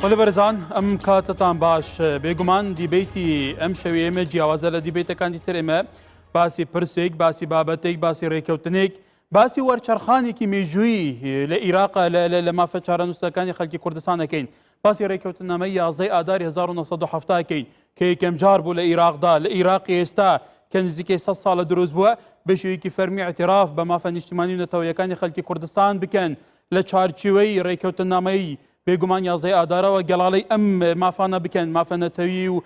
بەڵێ بەرزان ئەم کاتتان باش بێگومان دیبەیتی ئەم شەوی ئێمە جیاوازە لە دیبەیتەکانی تر ئێمە باسی پرسێک باسی بابەتێک باسی ڕێککەوتنێک باسی وەرچەرخانێکی مێژوویی لە ئیراق لە مافە چارەنووسەکانی خەلکی کوردستان دەکەین باسی ڕێککەوتننامەی 11 ئاداری 1970 کەین کە یەکەم جار بوو لە ئیراقدا لە ئیراقی ئێستا کە نزیکەی 100 ساڵە دروست بووە بە شێوەیەکی فەرمی اعتراف بە مافە نیشتیمانی و نەتەوەیەکانی خەلکی کوردستان بکەن لە چارچێوەی ڕێککەوتننامەی بێگومان یازدەی ئادارەوە گەڵاڵەی ئەم مافانە بکەن مافە نەتەوی و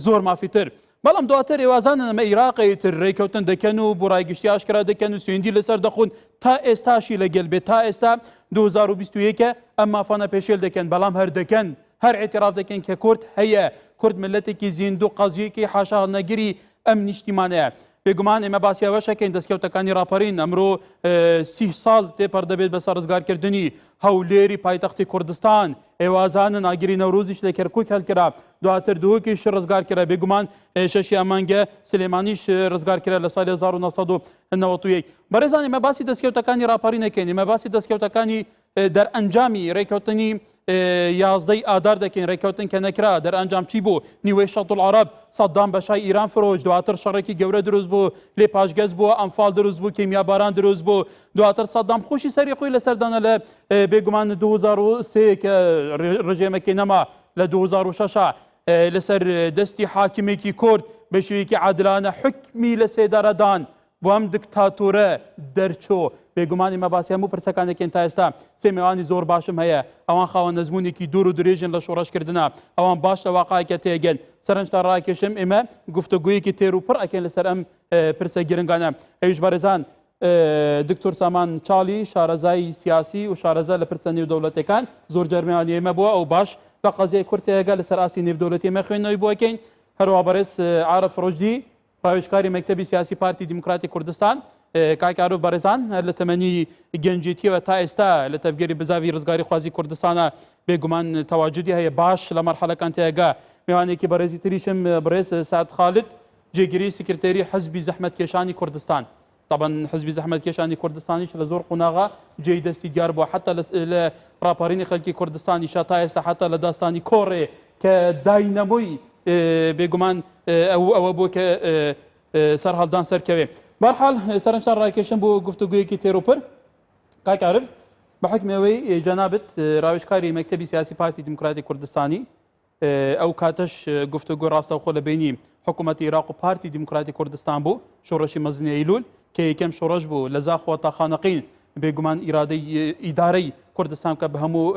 زۆر مافی تر بەڵام دواتر ئێوازانن ئەمە ئیراقی تر ڕێککەوتن دەکەن و بۆ ڕای گشتی ئاشکرا دەکەن و سوێندی لەسەر دەخۆن تا ئێستاشی لەگەل بێت تا ئێستا 2021 ئەم مافانە پێشێل دەکەن بەڵام هەر دەکەن هەر اعتراف دەکەن کە کورد هەیە کورد ملەتێکی زیندوو قەزیەکی حاشا نەگری ئەم نیشتیمانەیە بێگومان ئێمە باسی ئەوەش ئەکەین دەستکەوتەکانی ڕاپەرین ئەمرۆ سی ساڵ تێپەڕ دەبێت بەسەر ڕزگارکردنی هەولێری پایتەختی کوردستان ئێوازانن ئاگری نەورۆزیش لە کەرکوک هەڵکرا دواتر دهۆکیش ڕزگار کرا بێگومان شەشی ئەمانگە سلێمانیش ڕزگار کرا لە ساڵی 1991 بەڕێزان ئێمە باسی دەستکەوتەکانی ڕاپەڕین ئەکەین ئێمە باسی دەستکەوتەکانی دەرئەنجامی رێککەوتنی یازدەی ئادار دەکەین، رێککەوتن کە نەکرا دەرئەنجام چی بوو؟ نیوەی شەتولعەرەب سەدام بە شای ئیران فرۆشت، دواتر شەڕێکی گەورە دروست بوو، لێ پاشگەز بووە، ئەنفال دروست بوو، کیمیاباران دروست بوو، دواتر سەدام خۆشی سەری خۆی لەسەر دانا لە بێگومان 2003 کە رژێمەکەی نەما لە 2006 لەسەر دەستی حاکمێکی کورد بە شێوەیەکی عادلانە حوکمی لە سێدارەدان بۆ ئەم دکتاتۆرە دەرچۆ. بێگومان ئێمە باسی هەموو پرسەکان دەکەین تا ئێستا سێ مێوانی زۆر باشم هەیە ئەوان خاوەن ئەزموونێکی دوور و درێژن لە شۆڕشکردنا ئەوان باش لە واقعەکە تێگەن سەرنجتان ڕاکێشم ئێمە گفتوگۆیەکی تێر و پڕ ئەکەین لەسەر ئەم پرسە گرنگانە ئەویش بەڕێزان دکتۆر سامان چاڵی شارەزای سیاسی و شارەزا لە پرسە نێودەوڵەتەکان زۆر جار میوانی ئێمە بووە ئەو باش لە قەزیای کورد تێگا لەسەر ئاستی نێودەوڵەتی ئێمە خوێندنەوەی بۆ ئەکەین هەروەها بەڕێز عارف ڕۆژدی ڕاوێژکاری مەکتەبی سیاسی پارتی دیموکراتی کوردستان کاک عارف بەڕێزان هەر لە تەمەنی گەنجێتیەوە تا ئێستا لە تەڤگەری بزاڤی ڕزگاری خوازی کوردستانە بێگومان تەواجودی هەیە باش لە مەرحەلەکان تێگا میوانێکی بەڕێزی تریشم بڕێز سعد خالد جێگری سکرتێری حزبی زەحمەتکێشانی کوردستان تەبەن حزبی زەحمەتکێشانی کوردستانیش لە زۆر قوناغا جێی دەستی دیار بووە حتا لە ڕاپەڕینی خەلکی کوردستانیشا تا ئێستا حتا لە داستانی کۆڕێ کە داینەمۆی بێگومان ئەو ئەوە بوو کە سەرهەڵدان سەرکەوێ بەرحاڵ سەرنجتان ڕاکێشم بۆ گفتوگویەکی تێروپر کاک عارف بە حکمی ئەوەی جەنابت ڕاوێژکاری مەکتەبی سیاسی پارتی دیموکراتی کوردستانی ئەو کاتەش گفتوگۆ ڕاستەوخۆ لە بینی حکوومەتی عێراق و پارتی دیموکراتی کوردستان بوو شۆڕشی مەزنی ئەیلول کە یەکەم شۆڕش بوو لە زاخۆ تا خانەقین بێگومان ئیرادەی ئیدارەی کوردستان کە بە هەموو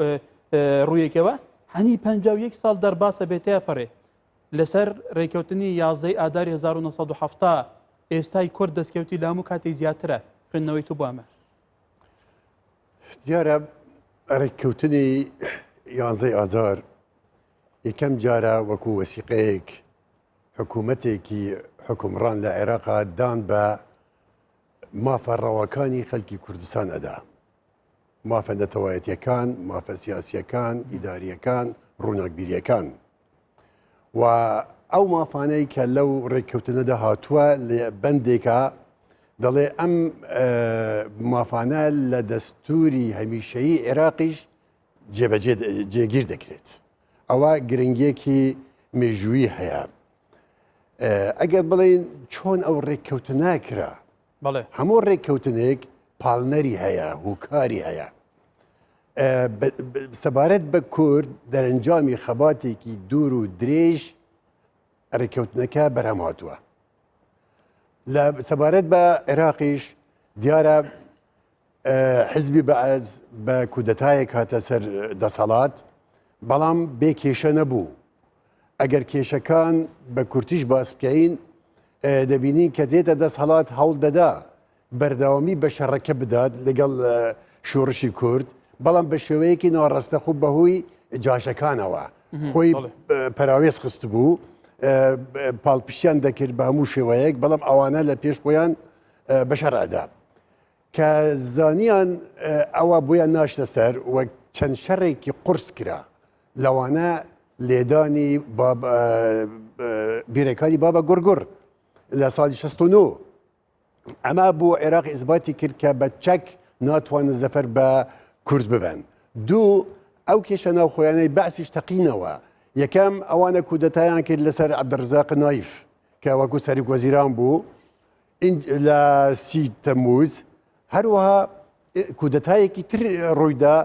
ڕوویەکەوە هەنی 51 ساڵ دەرباسە بێت تێپەڕێ لەسەر ڕێککەوتنی 11 ئاداری 1970 ئێستای کورد دەستکەوتی لە هەموو کاتی زیاترە خوێندنەوەی تو بۆ ئەمە دیارە ڕێککەوتنی یانزەی ئازار یەکەم جارە وەکو وەسیقەیەک حکوومەتێکی حکومڕان لە عێراقا دان بە مافە ڕەواکانی خەلکی کوردستان ئەدا مافە نەتەوایەتیەکان مافە سیاسیەکان ئیداریەکان ڕووناکبیریەکان و ئەو مافانەی کە لەو ڕێککەوتنەدا هاتووە لە بەندێکا دەڵێ ئەم مافانە لە دەستوری هەمیشەیی عێراقیش جێبەجێ جێگیر دەکرێت ئەوە گرنگیەکی مێژووی هەیە ئەگەر بڵین چۆن ئەو ڕێککەوتنە کرا هەموو ڕێککەوتنێک پاڵنەری هەیە هوکاری هەیە سەبارەت بە کورد دەرەنجامی خەباتێکی دوور و درێژ ڕێککەوتنەکە بەرهەم هاتووە لە سەبارەت بە عێراقیش دیارە حزبی بەعس بە کودەتایەک هاتە سەر دەسەڵات بەڵام بێ کێشە نەبوو ئەگەر کێشەکان بە کورتیش باس بکەین دەبینین کە دێتە دەسەڵات هەوڵ دەدا بەردەوامی بە شەڕەکە بدات لەگەڵ شۆڕشی کورد بەڵام بە شێوەیەکی ناڕاستەخۆ بەهۆی جاشەکانەوە خۆی پەراوێز خستبوو پاڵپشتیان دەکرد بە هەموو شێوەیەک بەڵام ئەوانە لە پێش خۆیان بەشەڕ ئەدا کە زانیان ئەوە بۆیان ناشتە سەر وەک چەند شەڕێکی قرس کرا لەوانە لێدانی بیرەکانی بابە گوڕگوڕ لە ساڵی 69 ئەمە بۆ عێراق ئیسباتی کرد کە بە چەک ناتوانن زەفەر بە کورد ببەن دوو. ئەو کێشە ناوخۆیانەی بەعسیش تەقینەوە، یەکەم ئەوانە کودەتایان کرد لەسەر عەبدولرەزاق نایف کە وەکو سەرک وەزیران بوو لە سی تەموز، هەروەها کودەتایەکی تر ڕوویدا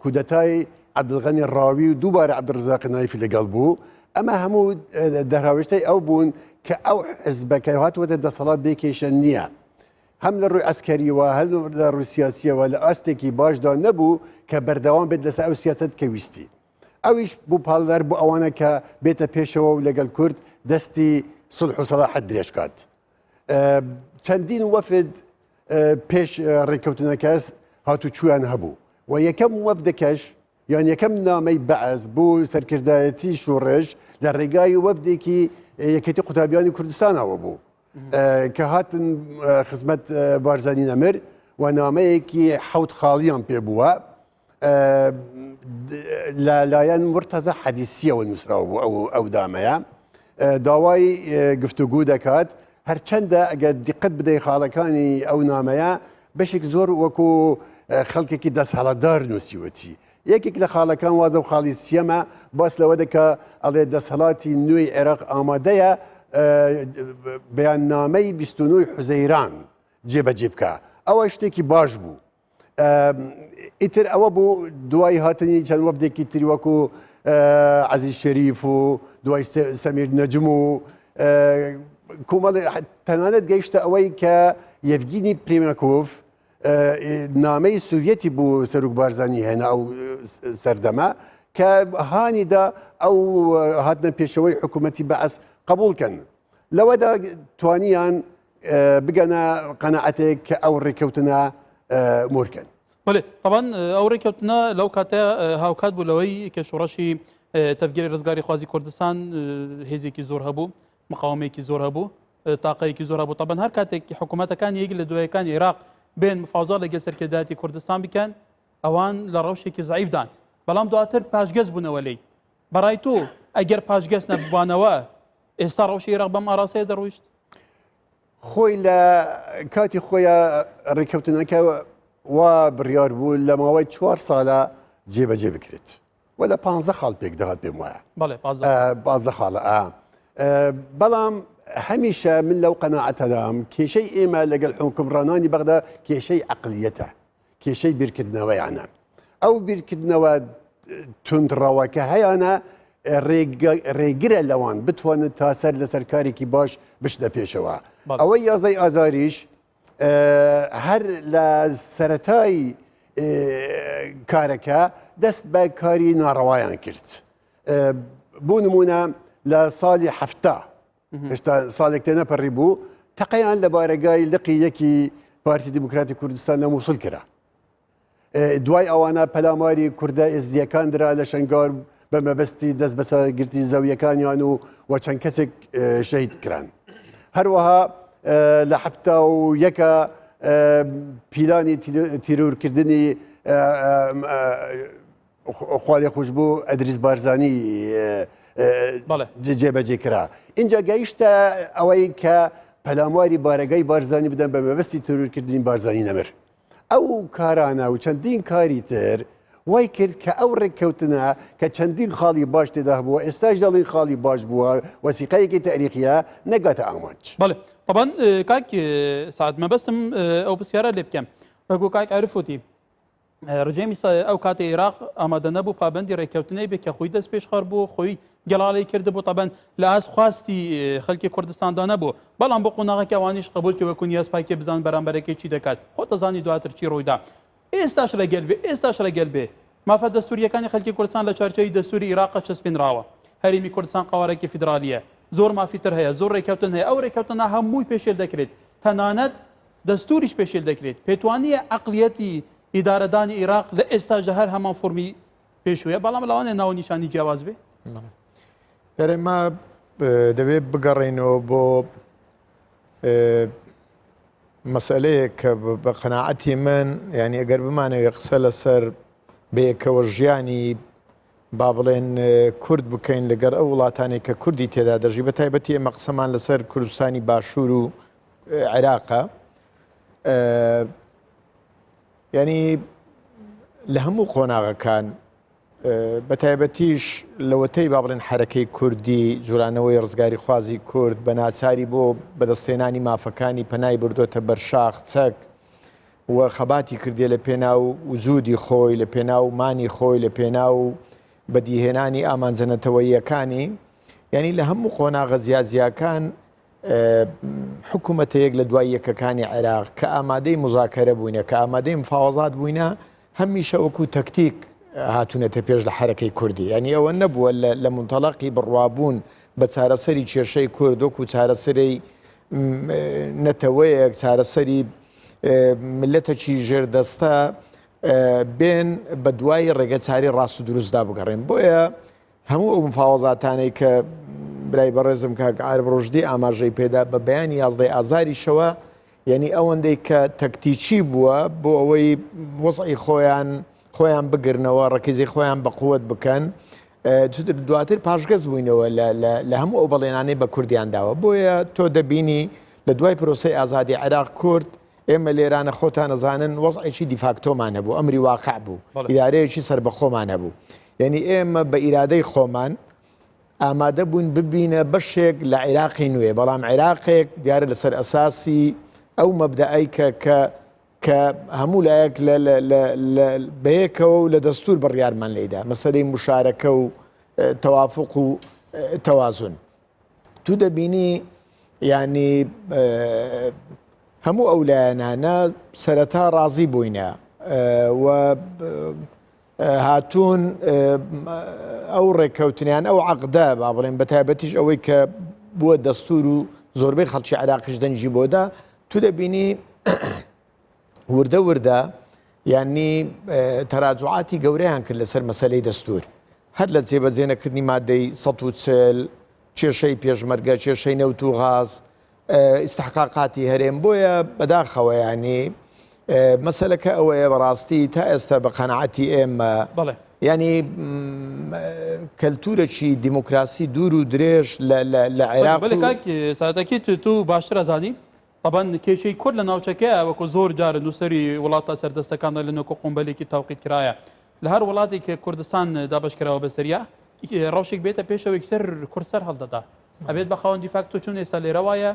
کودەتای عەبدولغەنی ڕاوی و دووبارە عەبدولرەزاق نایفی لەگەڵ بوو. ئەمە هەموو دەرهاوێشتەی ئەو بوون کە ئەو حزبەکە هاتووەتە دەسەڵات بێ کێشە نییە. هەم لە ڕووی عەسکەریەوە هەر لە ڕووی سیاسیەوە لە ئاستێکی باشدا نەبوو کە بەردەوام بێت لەسەر ئەو سیاسەت کە ویستی. ئەویش بوو پاڵنەر بۆ ئەوانە کە بێتە پێشەوە و لەگەڵ کورد دەستی سوڵح و سەڵاحەت درێژ کات. چەندین وەفد پێش ڕێککەوتنەکەس هاتوچویان هەبوو و یەکەم وەفدەکەش یان یەکەم نامەی بەعس بۆ سەرکردایەتی شۆڕش لە ڕێگای وەفدێکی یەکێتی قوتابیانی کوردستانەوە بوو کە هاتن خزمەت بارزانی نەمر و نامەیەکی حەوت خاڵیان پێ بووە لە لایەن مرتەزە حەدیسیەوە نووسراوە بوو ئەو ئەو دامەیە داوای گفتوگو دەکات هەرچەندە ئەگەر دیقەت بدەی خاڵەکانی ئەو نامەیە بەشێک زۆر وەکو خەڵکێکی دەستهەڵاتدار نووسیوەتی یەکێک لە خاڵەکان وازە و خاڵی سیەمە باس لەوە دەکا ئەڵێ دەسەڵاتی نوێی عێراق ئامادەیە بەیاننامەی 29 حوزەیران جێبەجێ بکە ئەوە شتێکی باش بوو ئیتر ئەوە بوو دوای هاتنی چەند وەفدێکی تری وەکو عەزیز شەریف و دوای سەمیر نەجم و کۆمەڵی تەنانەت گەیشتە ئەوەی کە یەڤگینی پریماکۆف نامەی سوڤەتی بوو سەرک بارزانانی هێنا ئەو سەردەمە کە هانیدا ئەو هاتنە پێشەوەی حکوومەتی بەعس قبولکەن لەوەدا توانیان بگەنە قەناعەتێک کە ئەو ڕێککەوتنە مۆرکەن. بەڵێ تەبعەن ئەو ڕێککەوتنە لەو کاتە هاوکات بوو لەوەی کە شۆڕشی تەڤگەری ڕزگاریخوازی کوردستان هێزێکی زۆر هەبوو، مقاومەیەکی زۆر هەبوو، تاقەیەکی زۆر هەبوو. تەبعەن هەر کاتێک حکوومەتەکانی یەک لە دوایەکانی عێراق بێن مفاوزە لەگەڵ سەرکردایەتی کوردستان بکەن، ئەوان لە ڕەوشێکی زەعیفدان. بەڵام دواتر پاشگەز بوونەوە لێی. بەڕای تۆ ئەگەر پاشگەز نەبووبانەوە ئێستا ڕەوشی عێراق بەم ئاراستەیە دەڕۆیشت؟ خۆی لە کاتی خۆیان ڕێککەوتنەکە وا بڕیار بوو لە ماوەی چوار ساڵە جێبەجێ بکرێت و لە پ خاڵ پێک دەهات پێم وایە پازدە خاڵە بەڵام هەمیشە من لەو قەناعەتەدام کێشەی ئێمە لەگەڵ حکومڕانانی بەغدا کێشەی عقلیەتە کێشەی بیرکردنەوەیانە ئەو بیرکردنەوە توندڕەوە کە هەیانە ڕێگرە لەوان بتوانن تا سەر لەسەر کارێکی باش بچنە پێشەوە ئەوەی یازەی ئازاریش هەر لە سەتای کارەکە دەست بە کاری ناڕەوایان کرد بۆ نمونە لە ساڵی هەفتا هێشتا ساڵێک تێنەپەڕی بوو تەقەیان لە بارەگای لقی یەکی پارتی دیموکراتی کوردستان لە مووسڵ کرا. دوای ئەوانە پەلاماری کوردە ئێزدیەکان درا لە شنگار بە مەبەستی دەست بەسەرگرتی زەویەکانیان و و چەند کەسێک شەهید کران. هەروەها لە حەفتا و یەکە پیلانی تیرۆرکردنی خوالێخۆشبوو ئەدریس بارزانی جێبەجێ کرا. ئینجا گەیشتە ئەوەی کە پەلاماری بارەگای بارزانی بدەن بە مەبەستی تیرۆرکردنی بارزانی نەمر. ئەو کارانە و چەندین کاری تر وای کرد کە ئەو ڕێککەوتنە کە چەندین خاڵی باش تێدا هەبووە ئێستاش دەڵێن خاڵی باش بووە وەسیقەیەکی تاریخیە نەگاتە ئامانج. بەڵێ تەبعەن کاک سەعد مەبەستم ئەو پرسیارە لێ بکەم وەکو کاک عارف وتی ڕژێمی ئەو کاتی عێراق ئامادە نەبوو پابندی ڕێککەوتنەی بێ کە خۆی دەست پێشخەر بوو خۆی گەڵاڵی کردبوو تەبەن لە ئاست خواستی خەلکی کوردستاندا نەبوو بەڵام بۆ قۆناغەکە ئەوانیش قبول کە وەکو نیاز پاکی بزان بەرامبەرەکەی چی دەکات خۆتەزانی دواتر چی ڕوویدا ئێستاش لەگەل بێ ئێستاش لەگەل بێ مافە دەستوریەکانی خەلکی کوردستان لە چارچەوەی دەستوری ئیراقە چەسپێنراوە هەرێمی کوردستان قەوارێکی فیدرالیە زۆر مافی تر هەیە زۆر ڕێککەوتن هەیە ئەو ڕێککەوتنە هەمووی پێشێل دەکرێت تەنانەت دەستوریش پێشێل دەکرێت پێتوانیە عەقلیەتی ئیدارەدانی ئیراق لە ئێستاشدا هەر هەمان فۆرمی پێشوویە بەڵام لەوانەیە ناونیشانی جیاواز بێ. دەرێ ما دەبێت بگەڕێینەوە بۆ مەسئلەیەک کە بە قەناعەتی من یعنی ئەگەر بمانەوێ قسە لەسەر بەیەکەوە ژیانی با بڵێن کورد بکەین لەگەر ئەو وڵاتانی کە کوردی تێدا دەژی بە تایبەتی ئێمە قسەمان لەسەر کوردستانی باشوور و عێراقە یعنی لە هەموو قۆناغەکان بە تایبەتیش لەوەتەی با بڵێن حەرەکەی کوردی جوڵانەوەی ڕزگاریخوازی کورد بە ناچاری بۆ بەدەستهێنانی مافەکانی پەنای بردۆتە بەر شاخ چەک و خەباتی کردێ لە پێناو وجودی خۆی لە پێناو مانی خۆی لە پێناو بەدیهێنانی ئامانجە نەتەوەییەکانی یعنی لە هەموو قۆناغە جیاجیاکان حکوومەتە یەک لە دوای یەکەکانی عێراق کە ئامادەی مزاکەرە بووینە کە ئامادەی مفاوەزات بووینە هەمیشە وەکو تەکتیک هاتوونەتە پێش لە حەرەکەی کوردی یعنی ئەوە نەبووە لە منتەڵقی بڕوابوون بە چارەسەری کێشەی کورد وەکو چارەسەری نەتەوەیەک چارەسەری ملەتەکی ژێردەستە بێن بە دوای ڕێگەچاری ڕاست و دروستدا بگەڕێن بۆیە هەموو ئەو مفاوەزاتانەی کە برای بەڕێزم کاک عارف ڕوشدی ئاماژەی پێدا بە بەیانی یازدەی ئازاریشەوە یعنی ئەوەندەی کە تەکتیکی بووە بۆ ئەوەی وەزعی خۆیان خۆیان بگرنەوە ڕەکیزی خۆیان بە قوت بکەن دواتر پاشگەز بووینەوە لە هەموو ئەو بەڵێنانەی بە کوردیان داوە بۆیە تۆ دەبینی لە دوای پرۆسەی ئازادی عێراق کورد ئێمە لێرانە خۆتان ئەزانن وەزعێکی دیفاکتۆمان هەبوو ئەمری واقع بوو ئیدارەیەکی سەربەخۆمان هەبوو یعنی ئێمە بە ئیرادەی خۆمان ئامادە بووین ببینە بەشێک لە عێراقی نوێ بەڵام عێراقێک دیارە لەسەر ئەساسی ئەو مەبدەئەی کە کە کە هەموو لایەک بەیەکەوە و لە دەستور بڕیارمان لێدا مەسەلەی مشارەکە و تەوافق و تەوازن تو دەبینی ینی هەموو ئەو لایەنانە سەرەتا ڕازی بووینە و هاتوون ئەو ڕێککەوتنیان ئەو عقدە با بڵێن بە تایبەتیش ئەوەی کە بووە دەستور و زۆربەی خەڵکی عراقیش دەنگی بۆدا تو دەبینی وردە وردە یعنی تەراجعاتی گەورەیان کرد لەسەر مەسلەی دەستور هەر لە جێبەجێ نەکردنی مادەی 140 کێشەی پێشمەرگە کێشەی نەوت و غاز ئیستحقاقاتی هەرێم بۆیە بەداخەوە ینی مەسەلەکە ئەوەیە بەڕاستی تا ئێستا بە قەنەعەتی ئێمە بەڵێ ینی کەلتورێکی دیموکراسی دوور و درێژ لە عێراق ساتەکی تو باشتر ئەزانی تەبەن کێشەی کورد لە ناوچەکەیە وەکو زۆر جار نووسەری وڵاتە سەردەستەکان لە نۆکۆ قومبەلێکی تاوقیت کرایە لە هەر وڵاتێک کە کوردستان دابەش کراوە بەسەریا ڕەوشێک بێتە پێشەوە یەکسەر کورد سەر هەڵدەدا ئەبێت بە خاوەن دیفاکتۆ چون ئێستا لێرە وایە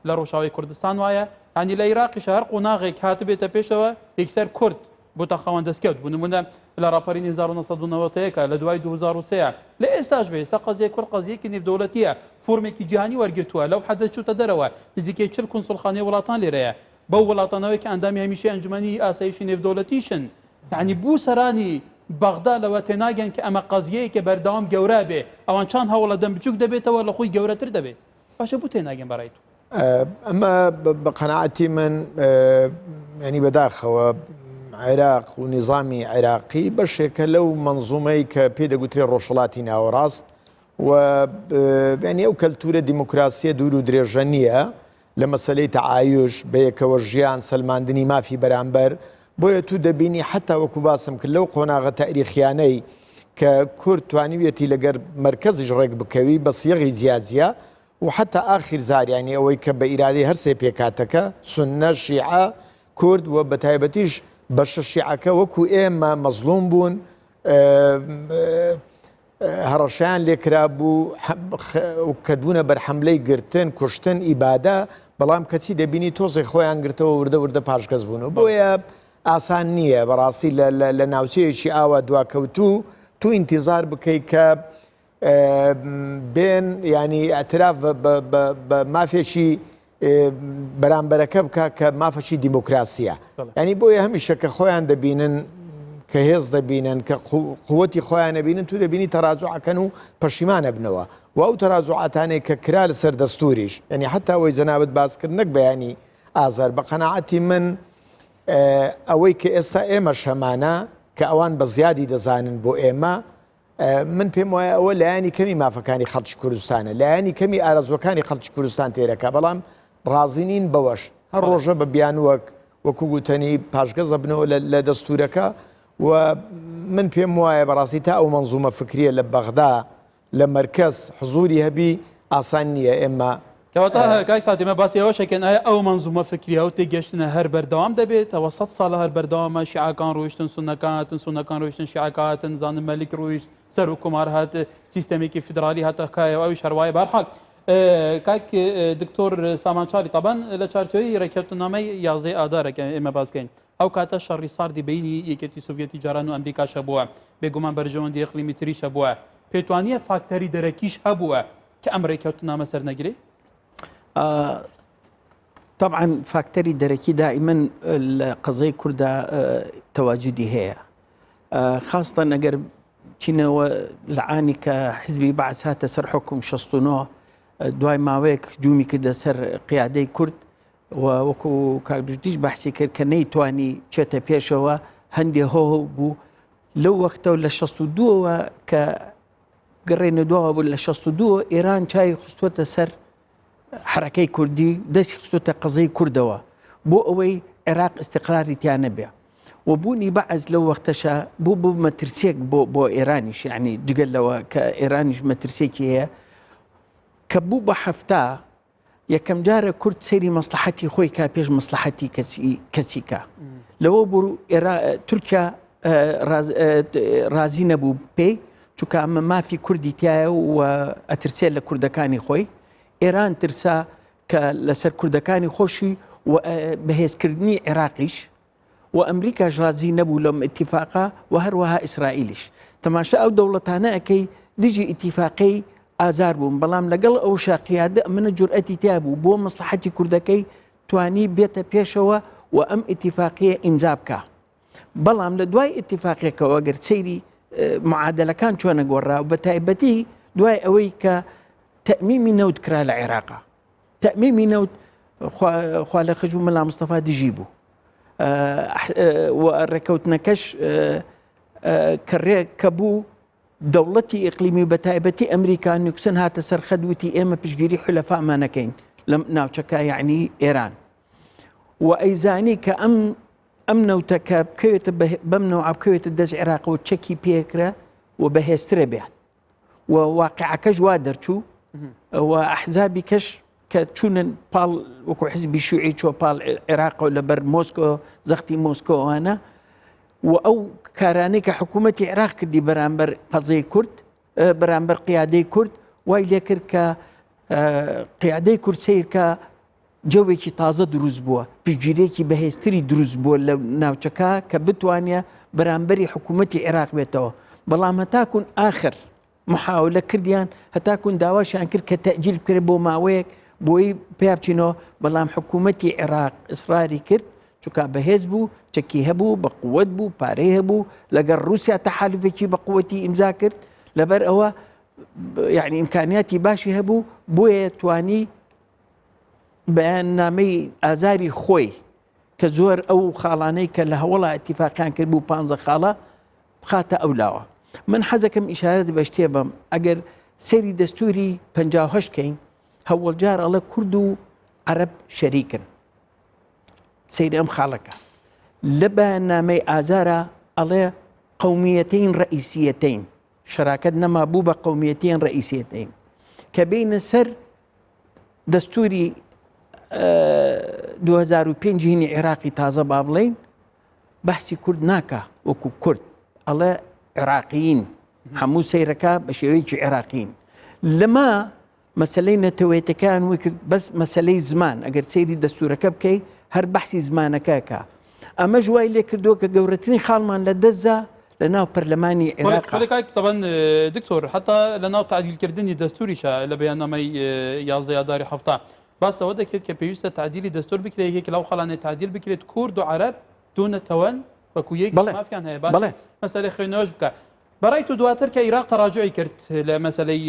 لە ڕۆژاوای کوردستان وایە هەنی لە عیراقیش هەر قۆناغێک هاتبێتە پێشەوە یەکسەر کورد بۆتە خاوەن دەستکەوت بۆ نمونە لە ڕاپەرینی 1991 لە دوای 2003 لە ئێستاش بێ ئێستا قەزیەی کورد قەزیەکی نێودەوڵەتیە فۆرمێکی جیهانی وەرگرتووە لەو حەدە چوتە دەرەوە نزیکەی 40 کونسوڵخانەی وڵاتان لێرەیە بەو وڵاتانەوەی کە ئەندامی هەمیشەی ئەنجومەنی ئاسایشی نێودەوڵەتیشن یعنی بوو سەرانی بەغدا لەوە تێناگەن کە ئەمە قەزیەیەکە بەردەوام گەورە بێ ئەوان چەند هەوڵەدەن بچوک دەبێتەوە لە خۆی گەورەتر دەبێت باشە بۆ تێناگەن بەڕای تۆ؟ ئەمە بە قەناعەتی من ینی بەداخەوە عێراق و نیزامی عێراقی بەشێکە لەو منزومەی کە پێ دەگوترێ ڕۆژهڵاتی ناوەڕاست و ینی ئەو کەلتورە دیموکراسیە دوور و درێژە نییە لە مەسلەی تەعایش بەیەکەوە ژیان سەلماندنی مافی بەرامبەر بۆیە تو دەبینی حتا وەکو باسم کرد لەو قۆناغە تاریخیانەی کە کورد توانیویەتی لەگەر مەرکەزیش ڕێک بکەوی بە سیەغی جیاجیا و حەتا ئاخیر زار یانی ئەوەی کە بە ئیرادەی هەر سێ پێکهاتەکە، سوننە، شیعە، کورد و بە تایبەتیش بەشە شیعەکە وەکو ئێمە مەزڵوم بوون، هەڕەشەیان لێکرابوو کە بوونە بەر حەملەی گرتن، کوشتن، ئیبادە، بەڵام کەچی دەبینی تۆزێک خۆیان گرتەوە وردە وردە پاشگەز بوون و بۆیە ئاسان نییە بەڕاستی لە ناوچەیەکی ئاوا دواکەوتوو تو ئینتیزار بکەی کە بێن ینی ئەتراف بە مافێکی بەرامبەرەکە بکە کە مافەکی دیموکراسیە ینی بۆیە هەمیشە کە خۆیان دەبینن کە هێز دەبینن کە قوتی خۆیان نەبینن تو دەبینی تەراجعەکەن و پەشیمانە بنەوە و ئەو تەراجعاتانێک کە کرا لەسەر دەستوریش ینی حتا ئەوەی جەنابەت باس کرد نەک بەیانی ئازار بە قەناعەتی من ئەوەی کە ئێستا ئێمە شەمانە کە ئەوان بە زیادی دەزانن بۆ ئێمە من پێم وایە ئەوە لایەنی کەمی مافەکانی خەڵکی کوردستانە لایەنی کەمی ئارەزوەکانی خەڵکی کوردستان تێرەکە بەڵام ڕازی نین بەوەش هەر ڕۆژە بە بیانوەک وەکو گوتەنی پاشگەزە بنەوە لە دەستورەکە و من پێم وایە بەڕاستی تا ئەو منزومە فکریە لە بەغدا لە مەرکەز حزوری هەبی ئاسان نییە ئێمە. کەواتە کاک سات ئێمە باسی ئەوەش ئەکەین ئایا ئەو مەنزومە فکریە ئەو تێگەشتنە هەر بەردەوام دەبێت ئەوە سەد ساڵە هەر بەردەوامە شیعەکان ڕۆیشتن سوننەکان هاتن سوننەکان ڕۆیشتن شیعەکان هاتن زانم مەلیک ڕۆیشت سەرۆک کۆمار هات سیستەمێکی فیدرالی هاتە کایەوە ئەویش هەروایە بەهەرحاڵ کاک دکتۆر سامان چالی تابان لە چارچێوەی ڕێککەوتنامەی یازدەی ئادارەکە ئێمە باس بکەین ئەو کاتە شەڕی ساردی بینی یەکێتی سۆڤیەتی جاران و ئەمریکاش هەبووە بێگومان بەرژەوەندی ئەقلیمی تریش هەبووە پێتوانیە فاکتەری دەرەکیش هەبووە کە ئەم ڕێککەوتنامە سەرنەگرێ؟ طبعا فاکتەری دەرەکی دائیمەن لە قەزەی کووردا تەواجدی هەیە خاستەن ئەگەر چینەوە لە عانی کە حزبی بەعس هاتە سەر حکوم 69 دوای ماوەیەک جومی کردە سەر قیادەی کورد و وەکو کاکدوشتیش بەحسی کرد کە نەیتوانی چێتە پێشەوە هەندێ هۆ بوو لەو وەختەوە لە 62ەوە کە گەڕێنە دواوە بوو لە 62 ئێران چای خستووەتە سەر حرەکەی کوردی دەستی خستوتە قەزەی کوردەوە بۆ ئەوەی عێراق ئستقراری تیا نەبێ و بوونی بەعز لەو وەختەشە بوو بوو مەترسیەک بۆ بۆ ئێرانیش یعنی جگەل لەوە کە ئێرانیش مەترسێکی هەیە کە بوو بە هەفتا یەکەم جارە کورد سەیری مەسلحەتی خۆی کا پێش مەسلحەتی کەسی کەسی کا لەوە بوو تورکیا ڕازی نەبوو پێی چونکە ئەمە مافی کوردی تایە و ئەترسێت لە کوردەکانی خۆی ئێران ترسا کە لەسەر کوردەکانی خۆشی و بەهێزکردنی عێراقیش و ئەمریکاش ڕازی نەبوو لەم ئیتیفاقە و هەروەها ئیسرائیلیش. تەماشا ئەو دەوڵەتانە ئەکەی دژی ئیتیفاقەی ئازار بوون بەڵام لەگەڵ ئەوشا قیادە ئەمنە جورئەتی تیا بوو بۆ مەسڵەحەتی کوردەکەی توانی بێتە پێشەوە و ئەم ئیتیفاقیە ئیمزا بکا. بەڵام لە دوای ئیتیفاقیەکەوە گەر سەیری معادلەکان چۆنە گۆڕا و بە تایبەتی دوای ئەوەی کە تەمیمی نەوت کرا لە عێراقا تەئمیمی نەوت خوا لە خژ و مەلا مستەفا دژی بوو و ڕێکەوتنەکەش کە ڕێک کە بوو دەوڵەتی ئیقلیمی بە تایبەتی ئەمریکا نیکسن هاتە سەر خەت وتی ئێمە پشگیری حولەفامانەکەین لە ناوچەکە یعنی ئێران و ئەیزانی کە ئەم ئەم نەوتەکە بکەوێتە بەم نەوە بکەوێتە دەست عێراقەوە چەکی پێکرا و بەهێزترە بێت و واقعەکەش وا دەرچوو و ئەحزابی کەش کە چوونن پاڵ وەکو حزبی شوعی چۆ پاڵ عێراق و لەبەر مۆسکۆ زەختی مۆسکۆوانە و ئەو کارانەی کە حکوومەتی عێراق کردی بەرامبەر قەزەی کورد بەرامبەر قیادەی کورد وای لێکرد کە قیادەی کورد سیرکە جەوێکی تازە دروست بووە، پشتگیرییەکی بەهێزتری دروست بووە لە ناوچەکە کە بتوانێ بەرامبەری حکوومەتی عێراق بێتەوە، بەڵام هەتاکوون ئاخر محاولە کردیان، هەتاکوون داواشیان کرد کە تەئجیل بکرێت بۆ ماوەیەک بۆی پیا بچینەوە، بەڵام حکوومەتی عێراق ئیسراری کرد، چونکە بەهێز بوو، چەکی هەبوو، بە قووەت بوو، پارەی هەبوو، لەگەڵ ڕووسیا تەحالوفێکی بە قووەتی ئیمزا کرد، لەبەر ئەوە یعنی ئیمکانیاتی باشی هەبوو، بۆیە توانی بەیاننامەی ئازاری خۆی کە زۆر ئەو خاڵانەی کە لە هەوڵا ئیتیفاقیان کرد بوو پانزە خاڵە بخاتە ئەو لاوە من حەزەکەم ئیشارەت بە شتێ بەم ئەگەر سەیری دەستوری 58 کەین هەوڵجار ئەڵێ کورد و عەرەب شەریکن سەیری ئەم خاڵەکە لە بەیاننامەی ئازارە ئەڵێ قومیەتین ڕئیسیەتین شەراکەت نەما بوو بە قومیەتین ڕئیسیەتین کە بینە سەر دەستوری 2005 هینی عێراقی تازە با بڵین بەحسی کورد ناکا وەکو کورد ئەڵێ عێراقیین هەموو سەیرەکە بە شێوەیەکی عێراقین لەما مەسلەی نەتەوەیەتەکان وکرد بەس مەسلەی زمان ئەگەر سەیری دەستورەکە بکەی هەر بەحسی زمانەکەکە ئەمەش وای لێ کردووە کە گەورەترین خاڵمان لە دەستدا لە ناو پەرلەمانی عێراق. بەڵێ کاک تەبەن دکتۆر حتا لە ناو تعدیلکردنی دەستوریشە لە بەیاننامەی 11 ئاداری هەفتا باس لەوە دەکرێت کە پێویستە تعدیلی دەستور بکرێت یەکێک لەو خەڵانەی تعدیل بکرێت کورد و عەرەب دوو نەتەوەن وەکو یەک مافیان هەیە بەڵێ مەسەلەی خوێندنەوەش بکە بەڕای تۆ دواتر کە ئیراق تەراجعی کرد لە مەسەلەی